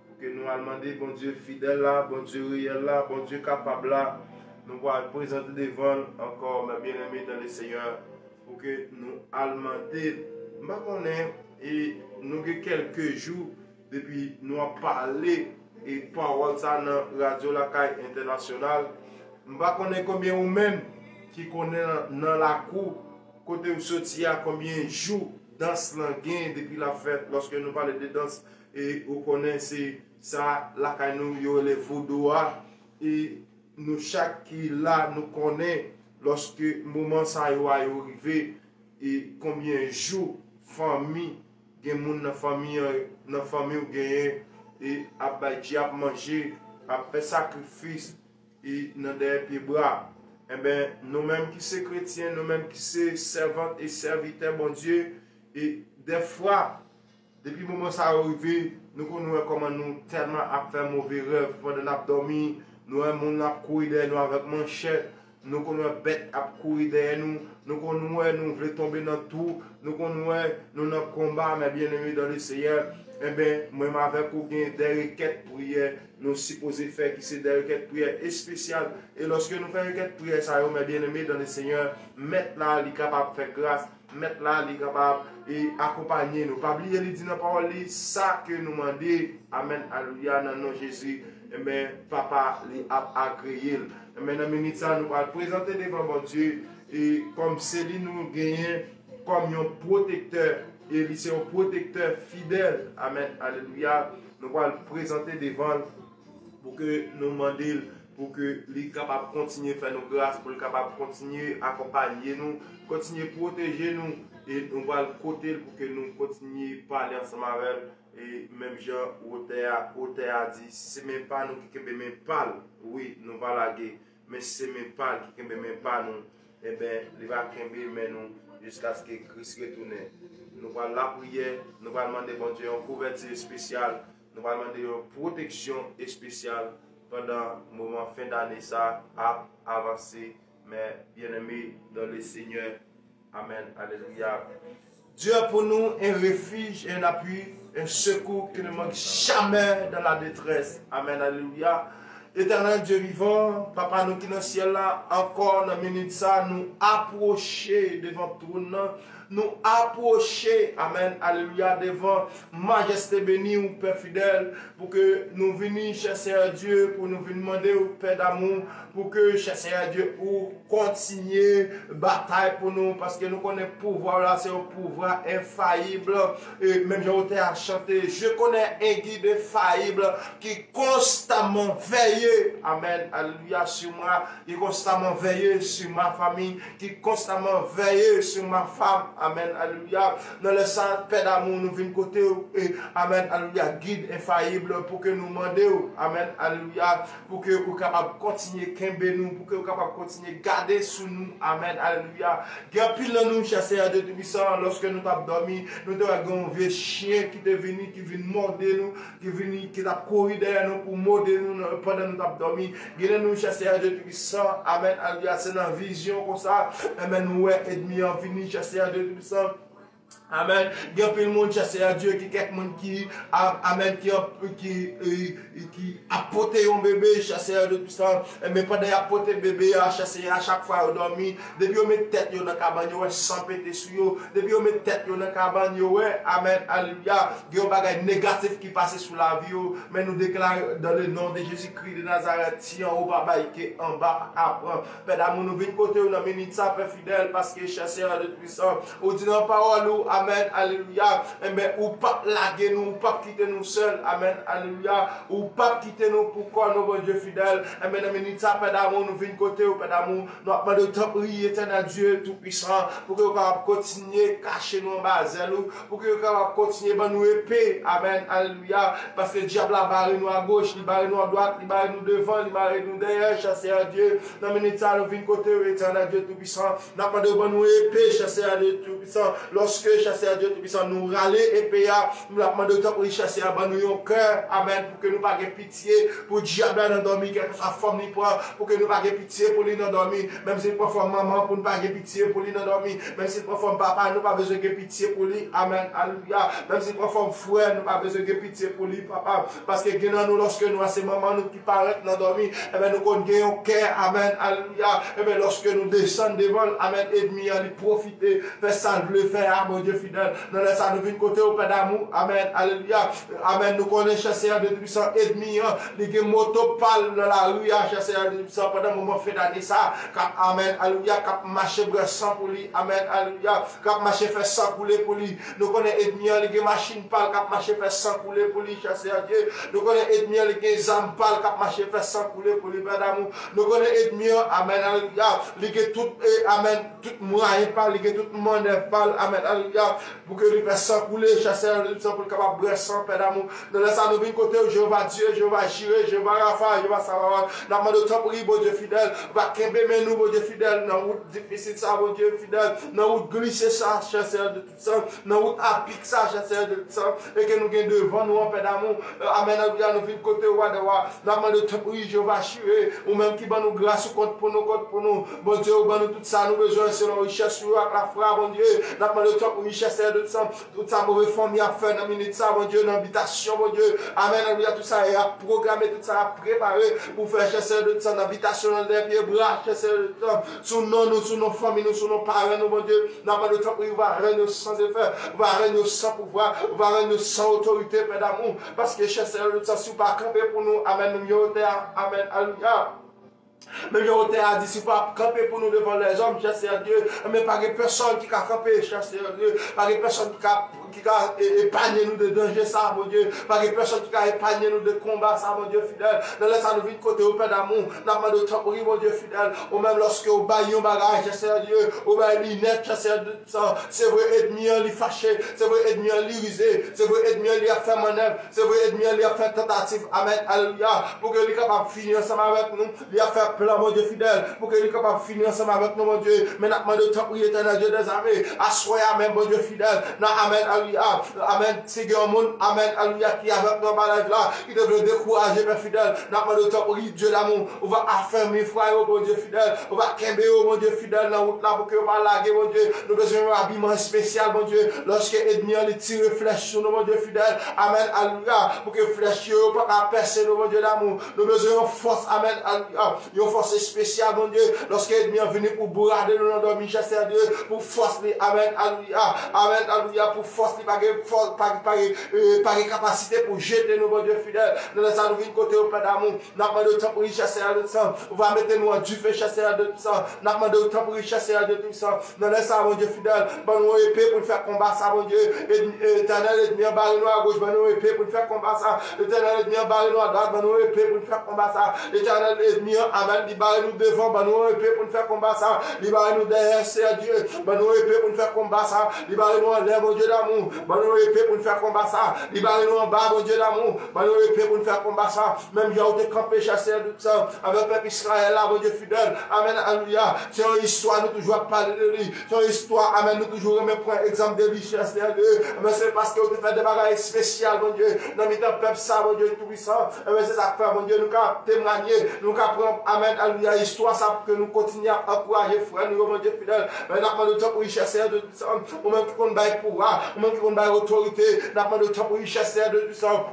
pou ke nou al mande Bondye fidèl la, Bondye reyèl la, Bondye kapab la. Nou pral prezante devan l ankò, mes bien-aimés dans le Seigneur, pou ke nou al mande l. M pa konnen, e nou gen kèlke jou depi nou ap pale e pawòl sa nan Radyo Lakay Entènasyonal. M pa konnen konbyen ou menm ki konnen nan, nan lakou kote ou soti a, konbyen jou dans lan gen depi l ap fèt. Lòske nou pale de dans, e ou konnen se sa lakay nou yo rele vodou a, e nou chak ki la, nou konnen lòske moman sa yo a yo rive, e konbyen jou fanmi, gen moun nan fanmi an, nan fanmi w genyen, e ap bay dyab manje, ap fè sakrifis, e nan dèyè pye bra. Enben, nou menm ki se kretyen, nou menm ki se sèvant e sèvitè Bondye, e dèfwa, depi moman sa yo rive, nou konn wè kòman nou tèlman ap fè move rèv pandan n ap dòmi, nou wè moun ap kouri dèyè nou avèk manchèt, nou konn wè bèt ap kouri dèyè nou, nou konn wè nou vle tonbe nan twou, nou konn wè nou nan konba, mè byeneme dan le Seyè, enben, mwen menm avèk ou gen de rekèt priyè nou sipoze fè, ki se de rekèt priyè espesyal. E lòske nou fè rekèt priyè sa yo, mè byeneme dan le Seyè, Mèt la, li kapab fè gras, Mèt la, li kapab e akonpanye nou. Pa bliye, li di nan pawòl li, sa ke nou mande, amèn, alelouya, nan non Jezi, enben, Papa, li ap agreye l. Enben, nan minit sa, nou pral prezante devan Bondye, e kòm se li nou genyen kòm yon pwotektè, e li se yon pwotektè fidèl, amèn, alelouya, nou pral prezante devan l, pou ke nou mande l, pou ke li kapab kontinye fè nou gras, pou li kapab kontinye akonpanye nou, kontinye pwoteje nou, e nou pral kote l pou ke nou kontinye pale ansanm avè l, e menm jan otè a, otè a di, si se men pa nou ki kenbe men pa l, wi, nou va lage, men si se men pa l ki kenbe men pa nou, enben, li va kenbe men nou jiskaske Kris retounen. Nou pral lapriyè, nou pral mande Bondye yon kouvèti espesyal, nou pral mande yon pwoteksyon espesyal pandan moman fen dane sa ap avanse. Mè byeneme dan le Seyè, amèn, alelouya. Dieu est pour nous un refuge, un appui, un secours qui ne manque jamais dans la détresse. Amèn, alelouya. Etènèl Dye vivan, Papa nou ki nan syèl la, ankò nan minit sa, nou apwoche devan twòn nan, nou apwoche, amèn, alelouya, devan majeste beni ou, Pè fidèl, pou ke nou vini, chè Seyè Dye, pou nou vin mande ou, Pè damou, pou ke, chè Seyè Dye, ou kontinye batay pou nou, paske nou konnen pouvwa w la se yon pouvwa enfayib. E menm jan otè a chante, je connais un guide infaillible qui constamment veille, amen, alléluia, sur moi, qui constamment veille sur ma famille, qui constamment veille sur ma femme, amen, alléluia. Nan lè sa, Pè damou, nou vin kote w, e, amen, alléluia, gid enfayib, pou ke nou mande w, amen, alléluia, pou ke ou kapab kontinye kenbe nou, pou ke ou kapab kontinye gade sou nou. Amèn, alelouya. Gen anpil nan nou, chè Seyè Dye Toupisan, lòske nou t ap dòmi, nou te wè gen yon vye chen ki te vini, ki vin mòde nou, ki vini, ki t ap kouri dèyè nou pou mòde nou nan, pandan nou t ap dòmi. Gen nan nou, chè Seyè Dye Toupisan, amèn, alelouya, se nan vizyon konsa, amèn, nou wè ènmi an vini, chè Seyè Dye Toupisan. Amèn. Gen anpil moun, chè Seyè Dye, ki kèk moun ki, a-, amèn, ki, ki, e, e, ki ap pote yon bebe, chè Seyè Dye Toupisan. Men pandan y ap pote bebe a, chè Seyè, a chak fwa yo dòmi, depi yo met tèt yo nan kabann, yo wè san pete sou yo. Depi yo met tèt yo nan kabann, yo wè, amèn, alelouya, gen yon bagay negatif ki pase sou lavi yo. Men nou deklare, dans le nom de Jésus-Christ de Nazareth, si anwo pa bay, ke anba pa ka pran. Pè damou, nou vin kote w nan minit sa, Pè fidèl, paske, chè Seyè Dye Toupisan, ou di nan pawòl ou, amèn, alelouya, enben, ou p ap lage nou, ou p ap kite nou sèl, amèn, alelouya, ou p ap kite nou pou kò nou, Bondye fidèl. Enben, nan minit sa, Pè damou, nou vin kote w, Pè damou, nou ap mande w, tanpri, Etènèl Dye Toupisan, pou ke w kapab kontinye kache nou anba zèl ou, pou ke yo kapab kontinye ban nou epe. Amèn, alelouya. Paske dyab la bare nou agoch, li bare nou adwat, li bare nou devan, li bare nou dèyè, chè Seyè Dye. Nan minit sa, nou vin kote w, Etènèl Dye Toupisan. N ap mande w ban nou epe, chè Seyè Dye Toupisan. Lòske, chè Seyè Dye Toupisan, nou rale epe a, nou ap mande w, tanpri, chè Seyè, ban nou yon kè, amèn, pou ke nou pa gen pitye pou dyab la nan dòmi, kèlkeswa fòm li pran, pou ke nou pa gen pitye pou li nan dòmi. Menm si l pran fòm manman, pou nou pa gen pitye pou li nan dòmi. Menm si l pran fòm papa, nou pa bezwen gen pitye pou li. Amèn. Alelouya. Menm si l pran fòm frè, nou pa bezwen gen pitye pou li, papa. Paske gen nan nou, lòske nou wè se manman nou ki parèt nan dòmi, enben, nou konn gen yon kè. Amèn. Alelouya. Enben, lòske nou desann devan l, amèn, ènmi an, li pwofite fè sa l vle fè a, Bondye fidèl. Nan lè sa, nou vin kote w, Pè damou. Amèn. Alelouya. Amèn. Nou konnen, chè Seyè de Tibistan, ènmi an, li gen moto pa l nan lari a, chè Seyè de Tibistan, pandan moman fen dane sa, k ap, amèn, alelouya, k ap mache bwè san pou li, amèn, alelouya, k ap mache fè san koule pou li. Nou konnen ènmi an, li gen machin pa l k ap mache fè san koule pou li, chè Seyè Dye. Nou konnen ènmi an, li gen zam pa l k ap mache fè san koule pou li, Pè damou. Nou konnen ènmi an, amèn, alelouya, li gen tout, e, amèn, tout mwayen pa l, li gen tout mannèv pa l, amèn, alelouya, pou ke li fè san koule, chè Seyè, li san pou li kapab bwè san, Pè damou. Nan lè sa, nou vin kote w, Jewova Dye, Jewova Jire, Jewova Rafa, Jewova Savawat. N ap mande w, tanpri, Bondye fidèl, va kenbe men nou, Bondye fidèl, nan wout difisil sa, Bondye fidèl, nan wout glise sa, chè Seyè de tout san, nan wout apik sa, chè Seyè de tout san, e ke nou gen devan nou an, Pè damou. Amèn, alelouya, nou vin kote w, Wa dè wa. N ap mande w, tanpri, Jewova Jire, ou menm ki ban nou gras, ou konte pou nou, konte pou nou. Bondye, ou ban nou tout sa nou bezwen selon richès ou yo ak lafwa, Bondye. N ap mande w, tanpri, richès Seyè de tout san, tout sa move fanmi ap fè nan minit sa, Bondye, nan bitasyon, Bondye. Amèn, alelouya, tout sa y ap pwograme, tout sa y ap prepare pou fè, chè Seyè de tout san, nan bitasyon, nan dèyè pye bra, chè Seyè de tout san, sou non nou, sou non fanmi nou, sou non paran nou, Bondye. N ap mande w, tanpri, ou va rann yo san efè, ou va rann yo san pouvwa, ou va rann yo san otorite, Pè damou. Paske, chè Seyè, lòt sa, si w pa kanpe pou nou, amèn, menm jan wotè a, amèn, alelouya. Menm jan wotè a di, si w pa kanpe pou nou devan lèzòm, chè Seyè Dye, men pa gen pèsòn ki ka kanpe, chè Seyè Dye. Pa gen pèsòn ki ka, ki ka e, epanye nou de danje sa, Bondye. Pa gen pèsòn ki ka epanye nou de konba sa, Bondye fidèl. Nan lè sa, nou vin kote w, Pè damou. N ap mande w, tanpri, Bondye fidèl, ou menm lòske w bay yon bagay, chè Seyè Dye, ou bay li nèt, chè Seyè Dye, san. Se vre, ènmi an, li fache. Se vre, ènmi an, li rize. Se vre, ènmi an, li ap fè mannèv. Se vre, ènmi an, li ap fè tantativ. Amèn. Alelouya. Pou ke li kapab fini ansanm avèk nou. Li ap fè plan, Bondye fidèl. Pou ke li kapab fini ansanm avèk nou, Bondye. Men n ap mande w, tanpri, Etènèl Dye dèzame. Aswè a menm, Bondye fidèl. Nan amèn. Alelouya. Amèn. Si gen yon moun, amèn, alelouya, ki avèk nou anba live la, ki te vle dekouraje, Pè fidèl, n ap mande w, tanpri, Dye damou, ou va afèmi fwa yo, Bondye fidèl, ou va kenbe yo, Bondye fidèl, nan wout la pou ke yo pa lage, Bondye. Nou bezwen yon abiman espesyal, Bondye, lòske ènmi an li tire flèch sou nou, Bondye fidèl. Amèn, alelouya, pou ke flèch yo, yo pa ka pèse nou, Bondye damou. Nou bezwen yon fòs, amèn, alelouya, yon fòs espesyal, Bondye, lòske ènmi an vini pou bourade nou nan dòmi, chè Seyè Dye, pou fòs li, amèn, alelouya, amèn, alelouya, pou fòs li, pa gen fòs, pa, pa gen, e, pa gen kapasite pou jete nou, Bondye fidèl. Nan lè sa, nou vin kote w, Pè damou. N ap mande w, tanpri, chè Seyè de tout san, ou va mete nou an dife, chè Seyè de tout san. N ap mande w, tanpri, chè Seyè de tout san, nan lè sa, Bondye fidèl, ban nou yon epe pou n fè konba sa, Bondye. Etènèl, ènmi an bare nou agoch, ban nou yon epe pou n fè konba sa. Etènèl, ènmi an bare nou adwat, ban nou yon epe pou n fè konba sa. Etènèl, ènmi an, amèn, li bare nou devan, ban nou yon epe pou n fè konba sa. Li bare nou dèyè, Seyè Dye, ban nou yon epe pou n fè konba sa. Li bare nou anlè, Bondye damou, ban nou yon epe pou n fè konba sa. Li bare nou anba, Bondye damou, ban nou yon epe pou n fè konba sa. Menm jan ou te kanpe, chè Seyè de tout san, avèk pèp Izrayèl la, Bondye fidèl. Amèn, alelouya. Se yon istwa nou toujou ap pale de li. Se yon istwa, amèn, nou toujou renmen pran egzanp de li, chè Seyè Dye. Men se paske ou te fè de bagay espesyal, Bondye, nan mitan pèp sa, Bondye toupisan. Enben, se sa k fè, Bondye, nou ka temwanye, nou ka pran, amèn, alelouya, istwa sa pou ke nou kontinye ap ankouraje frè nou yo, Bondye fidèl. Men n ap mande w tanpri, chè Seyè de tout san, ou menm ki konn bay pouvwa, ou menm ki konn bay otorite, n ap mande w tanpri, chè Seyè de tout san.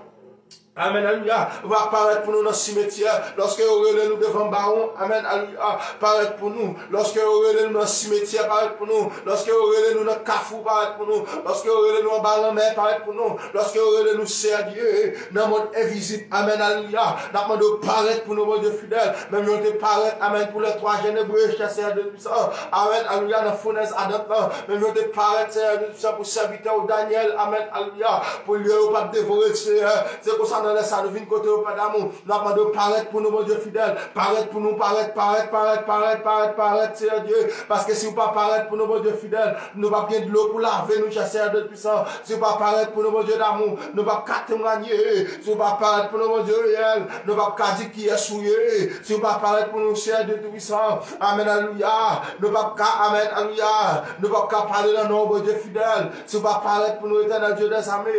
Amèn, alelouya. Va parèt pou nou nan simetyè. Lòske yo rele nou devan bawon, amèn, alelouya, parèt pou nou. Lòske yo rele nou nan simetyè, parèt pou nou. Lòske yo rele nou nan kafou, parèt pou nou. Lòske yo rele nou anba lanmè, parèt pou nou. Lòske yo rele nou, Seyè Dye, nan mond envizib, amèn, alelouya, n ap mande w parèt pou nou, Bondye fidèl. Menm jan w te parèt, amèn, pou lè twa jenn Ebre, chè Seyè de tout san. Amèn, alelouya, nan founèz adant lan. Menm jan w te parèt, Seyè de tout san, pou sèvitè w Danyèl, amèn, alelouya, pou lyon yo p ap devore l, Seyè. Se konsa, nan lè sa, nou vin kote w, Pè damou. N ap mande w parèt pou nou, Bondye fidèl. Parèt pou nou, parèt, parèt, parèt, parèt, parèt, parèt, Seyè Dye. Paske si w pa parèt pou nou, Bondye fidèl, nou p ap gen dlo pou lave nou, chè Seyè de tout san. Si w pa parèt pou nou, Bondye damou, nou p ap ka temwanye. Si w pa parèt pou nou, Bondye reyèl, nou p ap ka di kiyès ou ye. Si w pa parèt pou nou, Seyè de tout san, amèn, alelouya, nou p ap ka, amèn, alelouya, nou p ap ka pale nan non w, Bondye fidèl. Si w pa parèt pou nou, Etènèl Dye dèzame,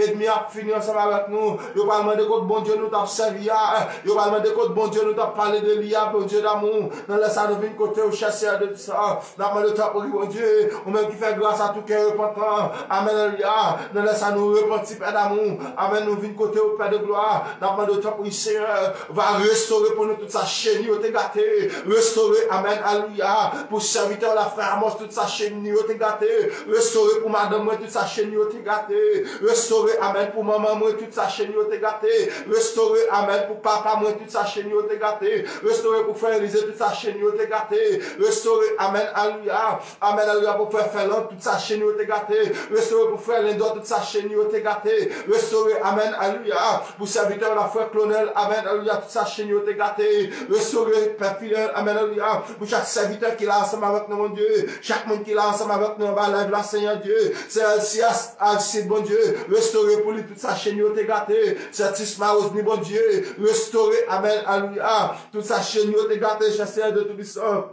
ènmi ap fini ansanm avèk nou. Yo p pral mande kot Bondye nou t ap sèvi a. Yo pral mande kot Bondye nou t ap pale de li a, Bondye damou. Nan lè sa nou vin kote w, chè Seyè de tout sa. N ap mande w tanpri, Bondye, ou menm ki fè gras a tou kè repantan. Amèn, alelouya. Nan lè sa nou repanti, Pè damou. Amèn, nou vin kote w, Pè de glwa. N ap mande w tanpri, Seyè, va restore pou nou tout sa chenn yo te gate. Restore, amèn, alelouya. Pou sèvitè w la, frè Amos, tout sa chenn yo te gate. Restore pou madanm mwen, tout sa chenn yo te gate. Restore, amèn, pou manman mwen, tout sa chenn yo te gate. Restore, amèn, pou papa mwen, tout sa chenn yo te gate. Restore pou frè Elize, tout sa chenn yo te gate. Restore, amèn, alelouya. Amèn, alelouya, pou frè Fèlan, tout sa chenn yo te gate. Restore pou frè Lendò, tout sa chenn yo te gate. Restore, amèn, alelouya, pou sèvitè w la, frè Klonèl, amèn, alelouya, tout sa chenn yo te gate. Restore, Pè Fidèl, amèn, alelouya, pou chak sèvitè ki la ansanm avèk nou, Bondye. Chak moun ki la ansanm avèk nou anba live la, Seyè Dye. Sè Alsias, Alsid, Bondye, restore pou li tout sa chenn yo te gate. Sè Tisma Osni, Bondye, restore, amèn, alelouya, tout sa chenn yo te gate, chè Seyè de Toupisan.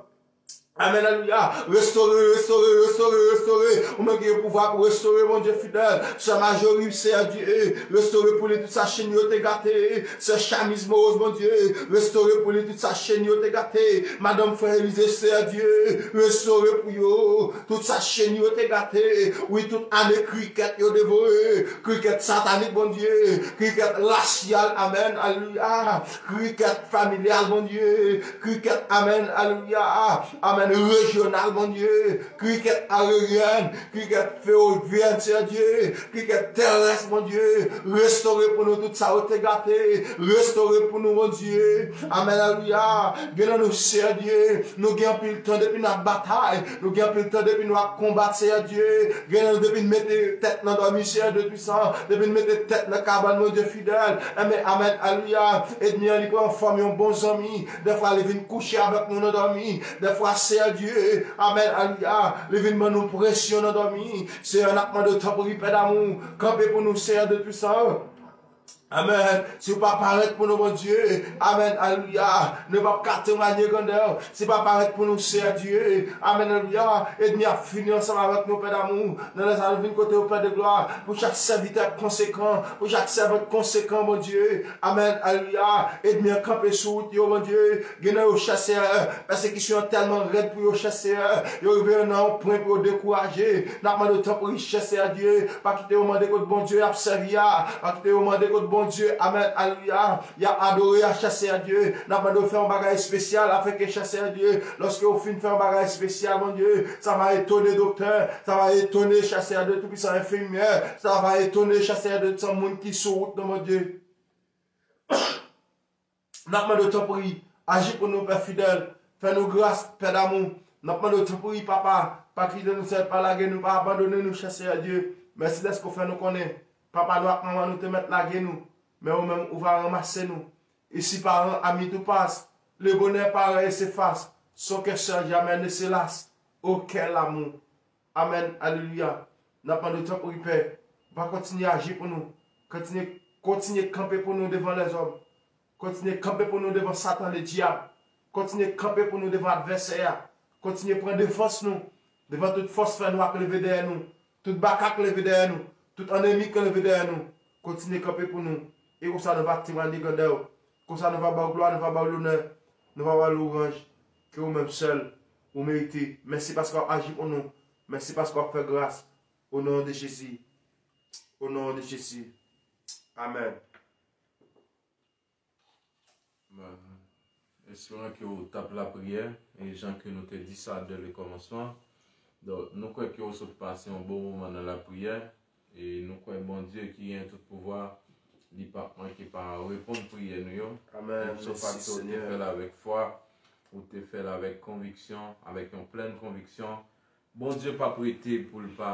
Amèn, alelouya. Restore, restore, restore, restore. Ou menm ki gen pouvwa pou restore, Bondye fidèl. Sè Majori, Seyè Dye, restore pou li tout sa chenn yo te gate. Sè Chamiz Mowoz, Bondye, restore pou li tout sa chenn yo te gate. Madanm frè Elize, Seyè Dye, restore pou yo tout sa chenn yo te gate. Wi, tout ane krikèt yo devore. Krikèt satanik, Bondye. Krikèt rasyal, amèn, alelouya. Krikèt familyal, Bondye. Krikèt, amèn, alelouya. Amèn, rejyonal, Bondye. Krikèt ayeryèn, krikèt fewovyèn, Seyè Dye. Krikèt terès, Bondye. Restore pou nou tout sa yo te gate. Restore pou nou, Bondye. Amèn, alelouya. Gen nan nou, Seyè Dye, nou gen anpil tan depi n ap batay. Nou gen anpil tan depi nou ap konbat, Seyè Dye. Gen nan nou depi n mete tèt nan dòmi, Seyè Dye Toupisan. Depi n mete tèt nan kabann, Bondye fidèl. Enben, amèn, alelouya. Ènmi an, li pran fòm yon bon zanmi. Dèfwa, li vin kouche avèk nou nan dòmi. Dèfwa, Seyè Dye, amèn, alelouya, li vin ban nou presyon nan dòmi. Seyè, n ap mande w, tanpri, Pè damou, kanpe pou nou, Seyè de Toupisan. Amèn. Si w pa parèt pou nou, Bondye, amèn, alelouya, nou p ap ka temwanye grandè w. Si w pa parèt pou nou, Seyè Dye, amèn, alelouya, ènmi ap fini ansanm avèk nou, Pè damou. Nan lè sa, nou vin kote w, Pè de glwa, pou chak sèvitè konsekan, pou chak sèvant konsekan, Bondye. Amèn, alelouya. Ènmi an kanpe sou wout yo, Bondye. Gen nan yo, chè Seyè, pèsekisyon an tèlman rèd pou yo, chè Seyè. Yo rive nan yon pwen pou yo dekouraje. N ap mande w, tanpri, chè Seyè Dye, pa kite yo mande kot Bondye y ap sèvi a. Pa kite yo mande kot Bondye, amèn, alelouya, y ap adore a, chè Seyè Dye. N ap mande w fè yon bagay espesyal, afenke, chè Seyè Dye, lòske w fin fè yon bagay espesyal, Bondye, sa va etone doktè, sa va etone, chè Seyè Dye, toupisan, enfimyè, sa va etone, chè Seyè Dye, tout moun ki sou wout nan, Bondye. N ap mande w, tanpri, aji pou nou, Pè fidèl. Fè nou gras, Pè damou. N ap mande w, tanpri, Papa, pa kite nou sèl, pa lage nou, pa abandone nou, chè Seyè Dye. Mèsi dèske w fè nou konnen papa nou ak manman nou te mèt lage nou, men ou menm, ou va ranmase nou. Ici parents, amis tout passe, le bonheur paraît et s'efface, sans qu'un seul jamais ne se lasse. Oh, quel amour! Amèn, alelouya. N ap mande w, tanpri, Pè, va kontinye aji pou nou. Kontinye, kontinye kanpe pou nou devan lèzòm. Kontinye kanpe pou nou devan Satan, ledyab. Kontinye kanpe pou nou devan advèsè a. Kontinye pran defans nou devan tout fòs fènwa k leve dèyè nou, tout baka k leve dèyè nou, tout ènmi k leve dèyè nou. Kontinye kanpe pou nou. E konsa nou va temwanye grandè w. Konsa nou va ba w glwa, nou va ba w lonè, nou va ba w lwanj ke ou menm sèl ou merite. Mèsi paske w ap aji pou nou. Mèsi paske w ap fè gras. O non de Jezi. O non de Jezi. Amèn. Bon, esperan ke w t ap lapriyè, e jan ke nou te di sa dè le kòmansman. Donk, nou kwè ke w sot pase yon bon moman nan lapriyè, e nou kwè Bondye ki gen tout pouvwa, li p ap manke pa reponn priyè nou yo. Amèn. Menm si w pa te fè l avèk fwa, ou te fè l avèk konviksyon, avèk yon plèn konviksyon, Bondye p ap rete pou l pa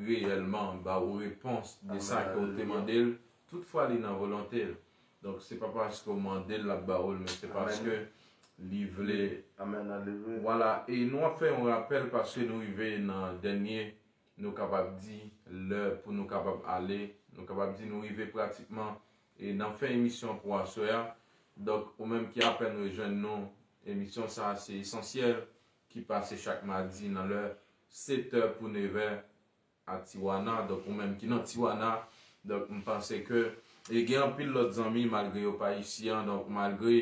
reyèlman ba ou repons de sa ke w te mande l, toutfwa li nan volonte l. Donk, se pa paske w mande l, l ap ba ou l, men se paske li vle. Amèn, alelouya. Vwala, e nou ap fè yon rapèl paske nou rive nan dènye, nou kapab di, lè pou nou kapab ale, nou kapab di nou rive pratikman, e nan fen emisyon pou aswè a. Donk, ou menm ki apèn rejwenn nou, emisyon sa a se Esansyèl, ki pase chak madi nan lè sèt è pou nèf è a Tijuana. Donk, ou menm ki nan Tijuana, donk, m panse ke E gen anpil lòt zanmi, malgre yo pa isi an, donk malgre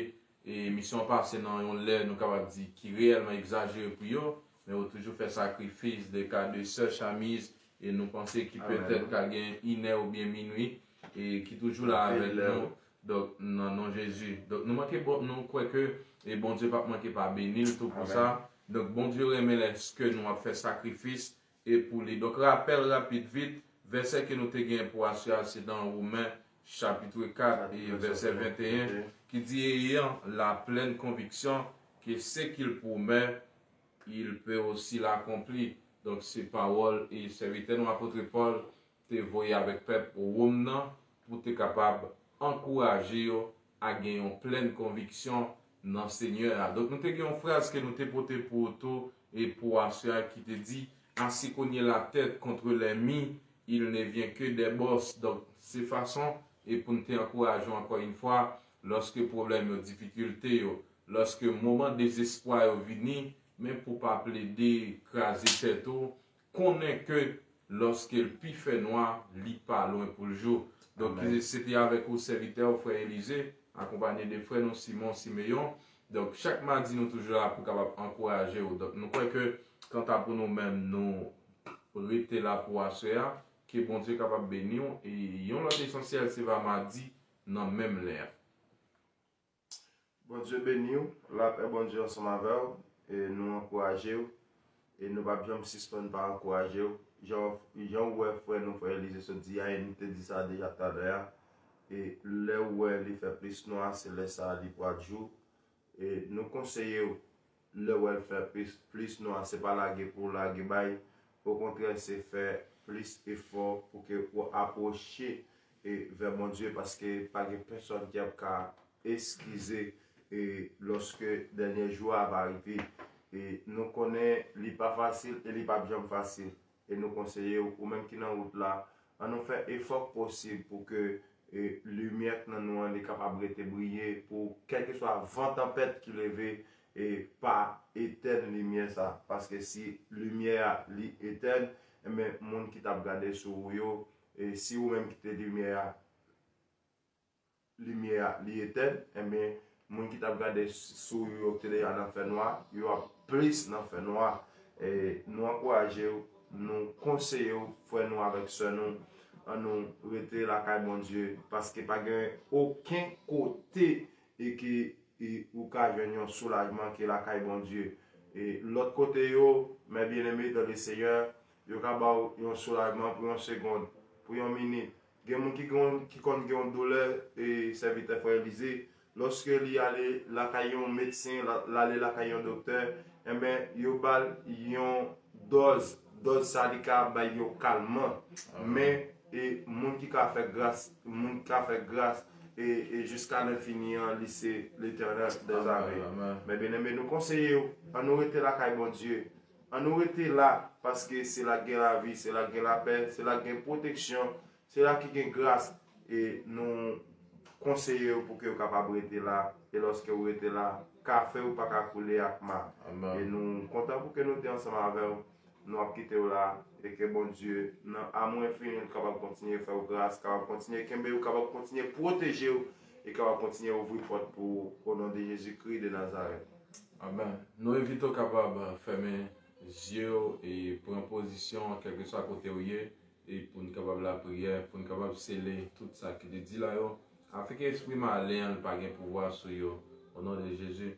e misyon an pase nan yon lè, nou kapab di, ki reyèlman egzajere pou yo, men yo toujou fè sakrifis, de ka de sè Chamiz, e nou panse ki petèt ka gen inè oubyen minwi, e ki toujou la avèk nou, donk, nan non Jezi. Donk, nou manke bon, nou kwè ke e Bondye p ap manke pa beni l tou pou sa. Donk, Bondye renmen lèske nou ap fè sakrifis e pou li. Donk, rapèl rapid vit, vèsè ke nou te gen pou aswè a, se nan Women, chapit kat, e vèsè venteyen, ki di, ayant la plèn konviksyon ke se ke l pwomèt, il peut aussi l'accomplir. Donk, se pawòl e sèvitè nou, apot Pòl, te voye avèk pèp Wòm nan pou te kapab ankouraje yo a gen yon plèn konviksyon nan Senyè a. Donk, nou te gen yon fraz ke nou te pote pou ou tou e pou aswè a ki te di, Ainsi cognez la tête contre l'ennemi, il ne vient que des bosses. Donk, se fason e pou n te ankouraje w ankò yon fwa, lòske pwoblèm yo, difikilte yo, lòske moman dezespwa yo vini, men pou pa plede kraze tèt ou, konnen ke lòske l pi fè nwa, li pa lwen pou l jou. Donk, se te avèk ou sèvitè w, frè Elize, akonpanye de frè nou Simon Simeyon. Donk, chak madi, nou toujou la pou kapab ankouraje w. Donk, nou kwè ke kanta pou nou menm, nou rete la pou aswè a, ke Bondye kapab beni w. E yon lòt esansyèl, se va madi nan menm lè a. Bondye beni w, lapè Bondye ansanm avè w, e nou ankouraje w, e nou p ap janm sispann pa ankouraje w. Jan, jan w wè frè nou, frè Elize sot di a, e nou te di sa deja talè a, e lè w wè li fè plis nwa, se lè sa a li pral jou. E nou konseye w, lè w wè l fè plis, plis nwa, se pa lage pou w lage bay, okontrè, se fè plis efò pou ke w apwoche e vè Bondye, paske pa gen pèsòn ki ap ka eskize e lòske dènye jou a va rive. E nou konnen li pa fasil e li p ap janm fasil. E nou konseye w, ou menm ki nan wout la, ann nou fè efò k posib pou ke e limyè k nan nou an, li kapab rete briye pou kèlkeswa van tanpèt ki leve, e pa etèn limyè sa. Paske si limyè a li etèn, enben, moun ki t ap gade sou ou yo, e si ou menm ki te limyè a, limyè a li etèn, enben, moun ki t ap gade sou ou yo ki te deja nan fènwa, yo ap plis nan fènwa. E nou ankouraje w, nou konseye w, frè nou avèk sè nou, ann nou rete lakay Bondye, paske pa gen okenn kote e ke e ou ka jwenn yon soulajman ke lakay Bondye. E lòt kote yo, mes bien-aimés dans le Seigneur, yo ka ba w yon soulajman pou yon segonn, pou yon minit. Gen moun ki, gen, ki konn gen yon doulè, e sèvitè frè Elize, lòske li ale lakay yon medsen, la- l ale lakay yon doktè, enben, yo ba l yon dòz, dòz sa li ka bay yo kalman. Men, e moun ki ka fè gras, moun ki ka fè gras, e, e jiska lenfini an, li se Letènèl dèzame. Men bien-aimés, nou konseye w, ann nou rete lakay Bondye. Ann nou rete la, paske se la k gen lavi, se la k gen lapè, se la k gen pwoteksyon, se la ki gen gras, e nou konseye yo pou ke yo kapab rete la, e lòske yo rete la, kafe yo pa ka koule ak ma. E nou kontan pou ke nou te ansanm avè w, nou ap kite w la, e ke Bondye, nan amou enfini l, kapab kontinye fè w gras, kapab kontinye kenbe w, kapab kontinye pwoteje w, e kapab kontinye ouvri pòt pou ou, o non de Jezikri de Nazarèt. Amèn. Nou envite w kapab fèmen zye w e pran pozisyon, kèlkeswa kote w ye, e pou n kapab lapriyè, pou n kapab sele tout sa ki te di la yo, afin ke espri malen an pa gen pouvwa sou yo. O non de Jezi,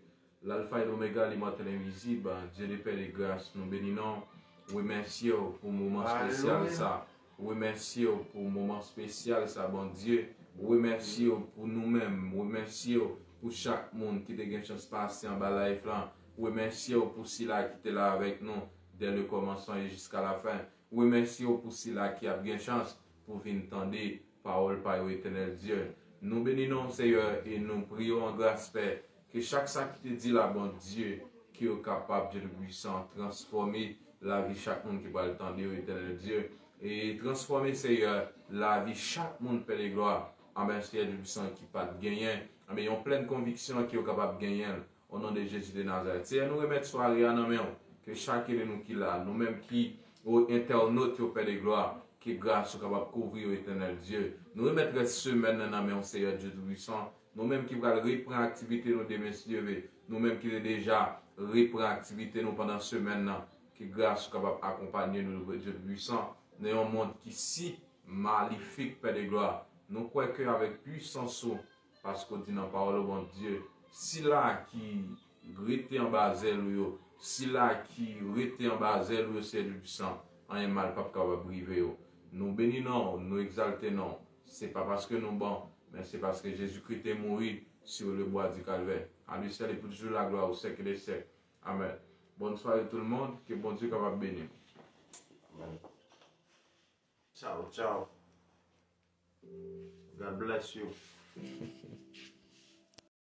Lalfa e Lomega, limòtèl envizib, Dye de pè de gras, nou beni non w. Remèsye w pou moman espesyal sa. Remèsye w pou moman espesyal sa, Bondye. Remèsye w pou nou menm. Remèsye w pou chak moun ki te gen chans pase anba live lan. Remèsye w pou sila ki te la avèk nou dès le commencement et jusqu'à la fin. Remèsye w pou sila ki ap gen chans pou vin tande pawòl pa yo, Etènèl Dye. Nou beni non w, Seyè, e nou priye w an gras, Pè, ke chak sa ki te di la, Bondye, ke yo kapab, Dye Toupisan, transfòme lavi chak moun ki pral tande yo, Etènèl Dye. E transfòme, Seyè, lavi chak moun, Pè de glwa, anben, Seyè Dye Toupisan, ki pa t genyen, anben, yon plèn konviksyon ke yo kapab genyen l. O non de Jezi de Nazarèt. Seyè, nou remèt sware a nan men w. Ke chak de nou ki la, nou menm ki, o entènot yo, Pè de glwa, ke gras ou kapab kouvri yo, Etènèl Dye. Nou remèt rès semèn nan nan men w, Seyè Dye Toupisan. Nou menm ki pral reprann aktivite nou demen, si Dye vle. Nou menm ki te deja reprann aktivite nou pandan semèn nan. Ke gras ou kapab akonpanye nou, Dye Toupisan, nan yon mond ki si malifik, Pè de glwa. Nou kwè ke avèk pwisans ou, paske w di nan pawòl ou, Bondye, sila ki rete anba zèl ou yo, sila ki rete anba zèl ou yo, Seyè Dye Toupisan, anyen mal p ap kapab rive yo. Nou beni non w, nou egzalte non w. Se pa paske nou bon, men se paske Jezikri te mouri sur le bois du Calvaire. À lui seul et pour toujours la gloire au siècle des siècles. Amen. Bonne soirée tout le monde, ke Bondye kapab beni nou. Amen. Ciao, ciao. God bless you.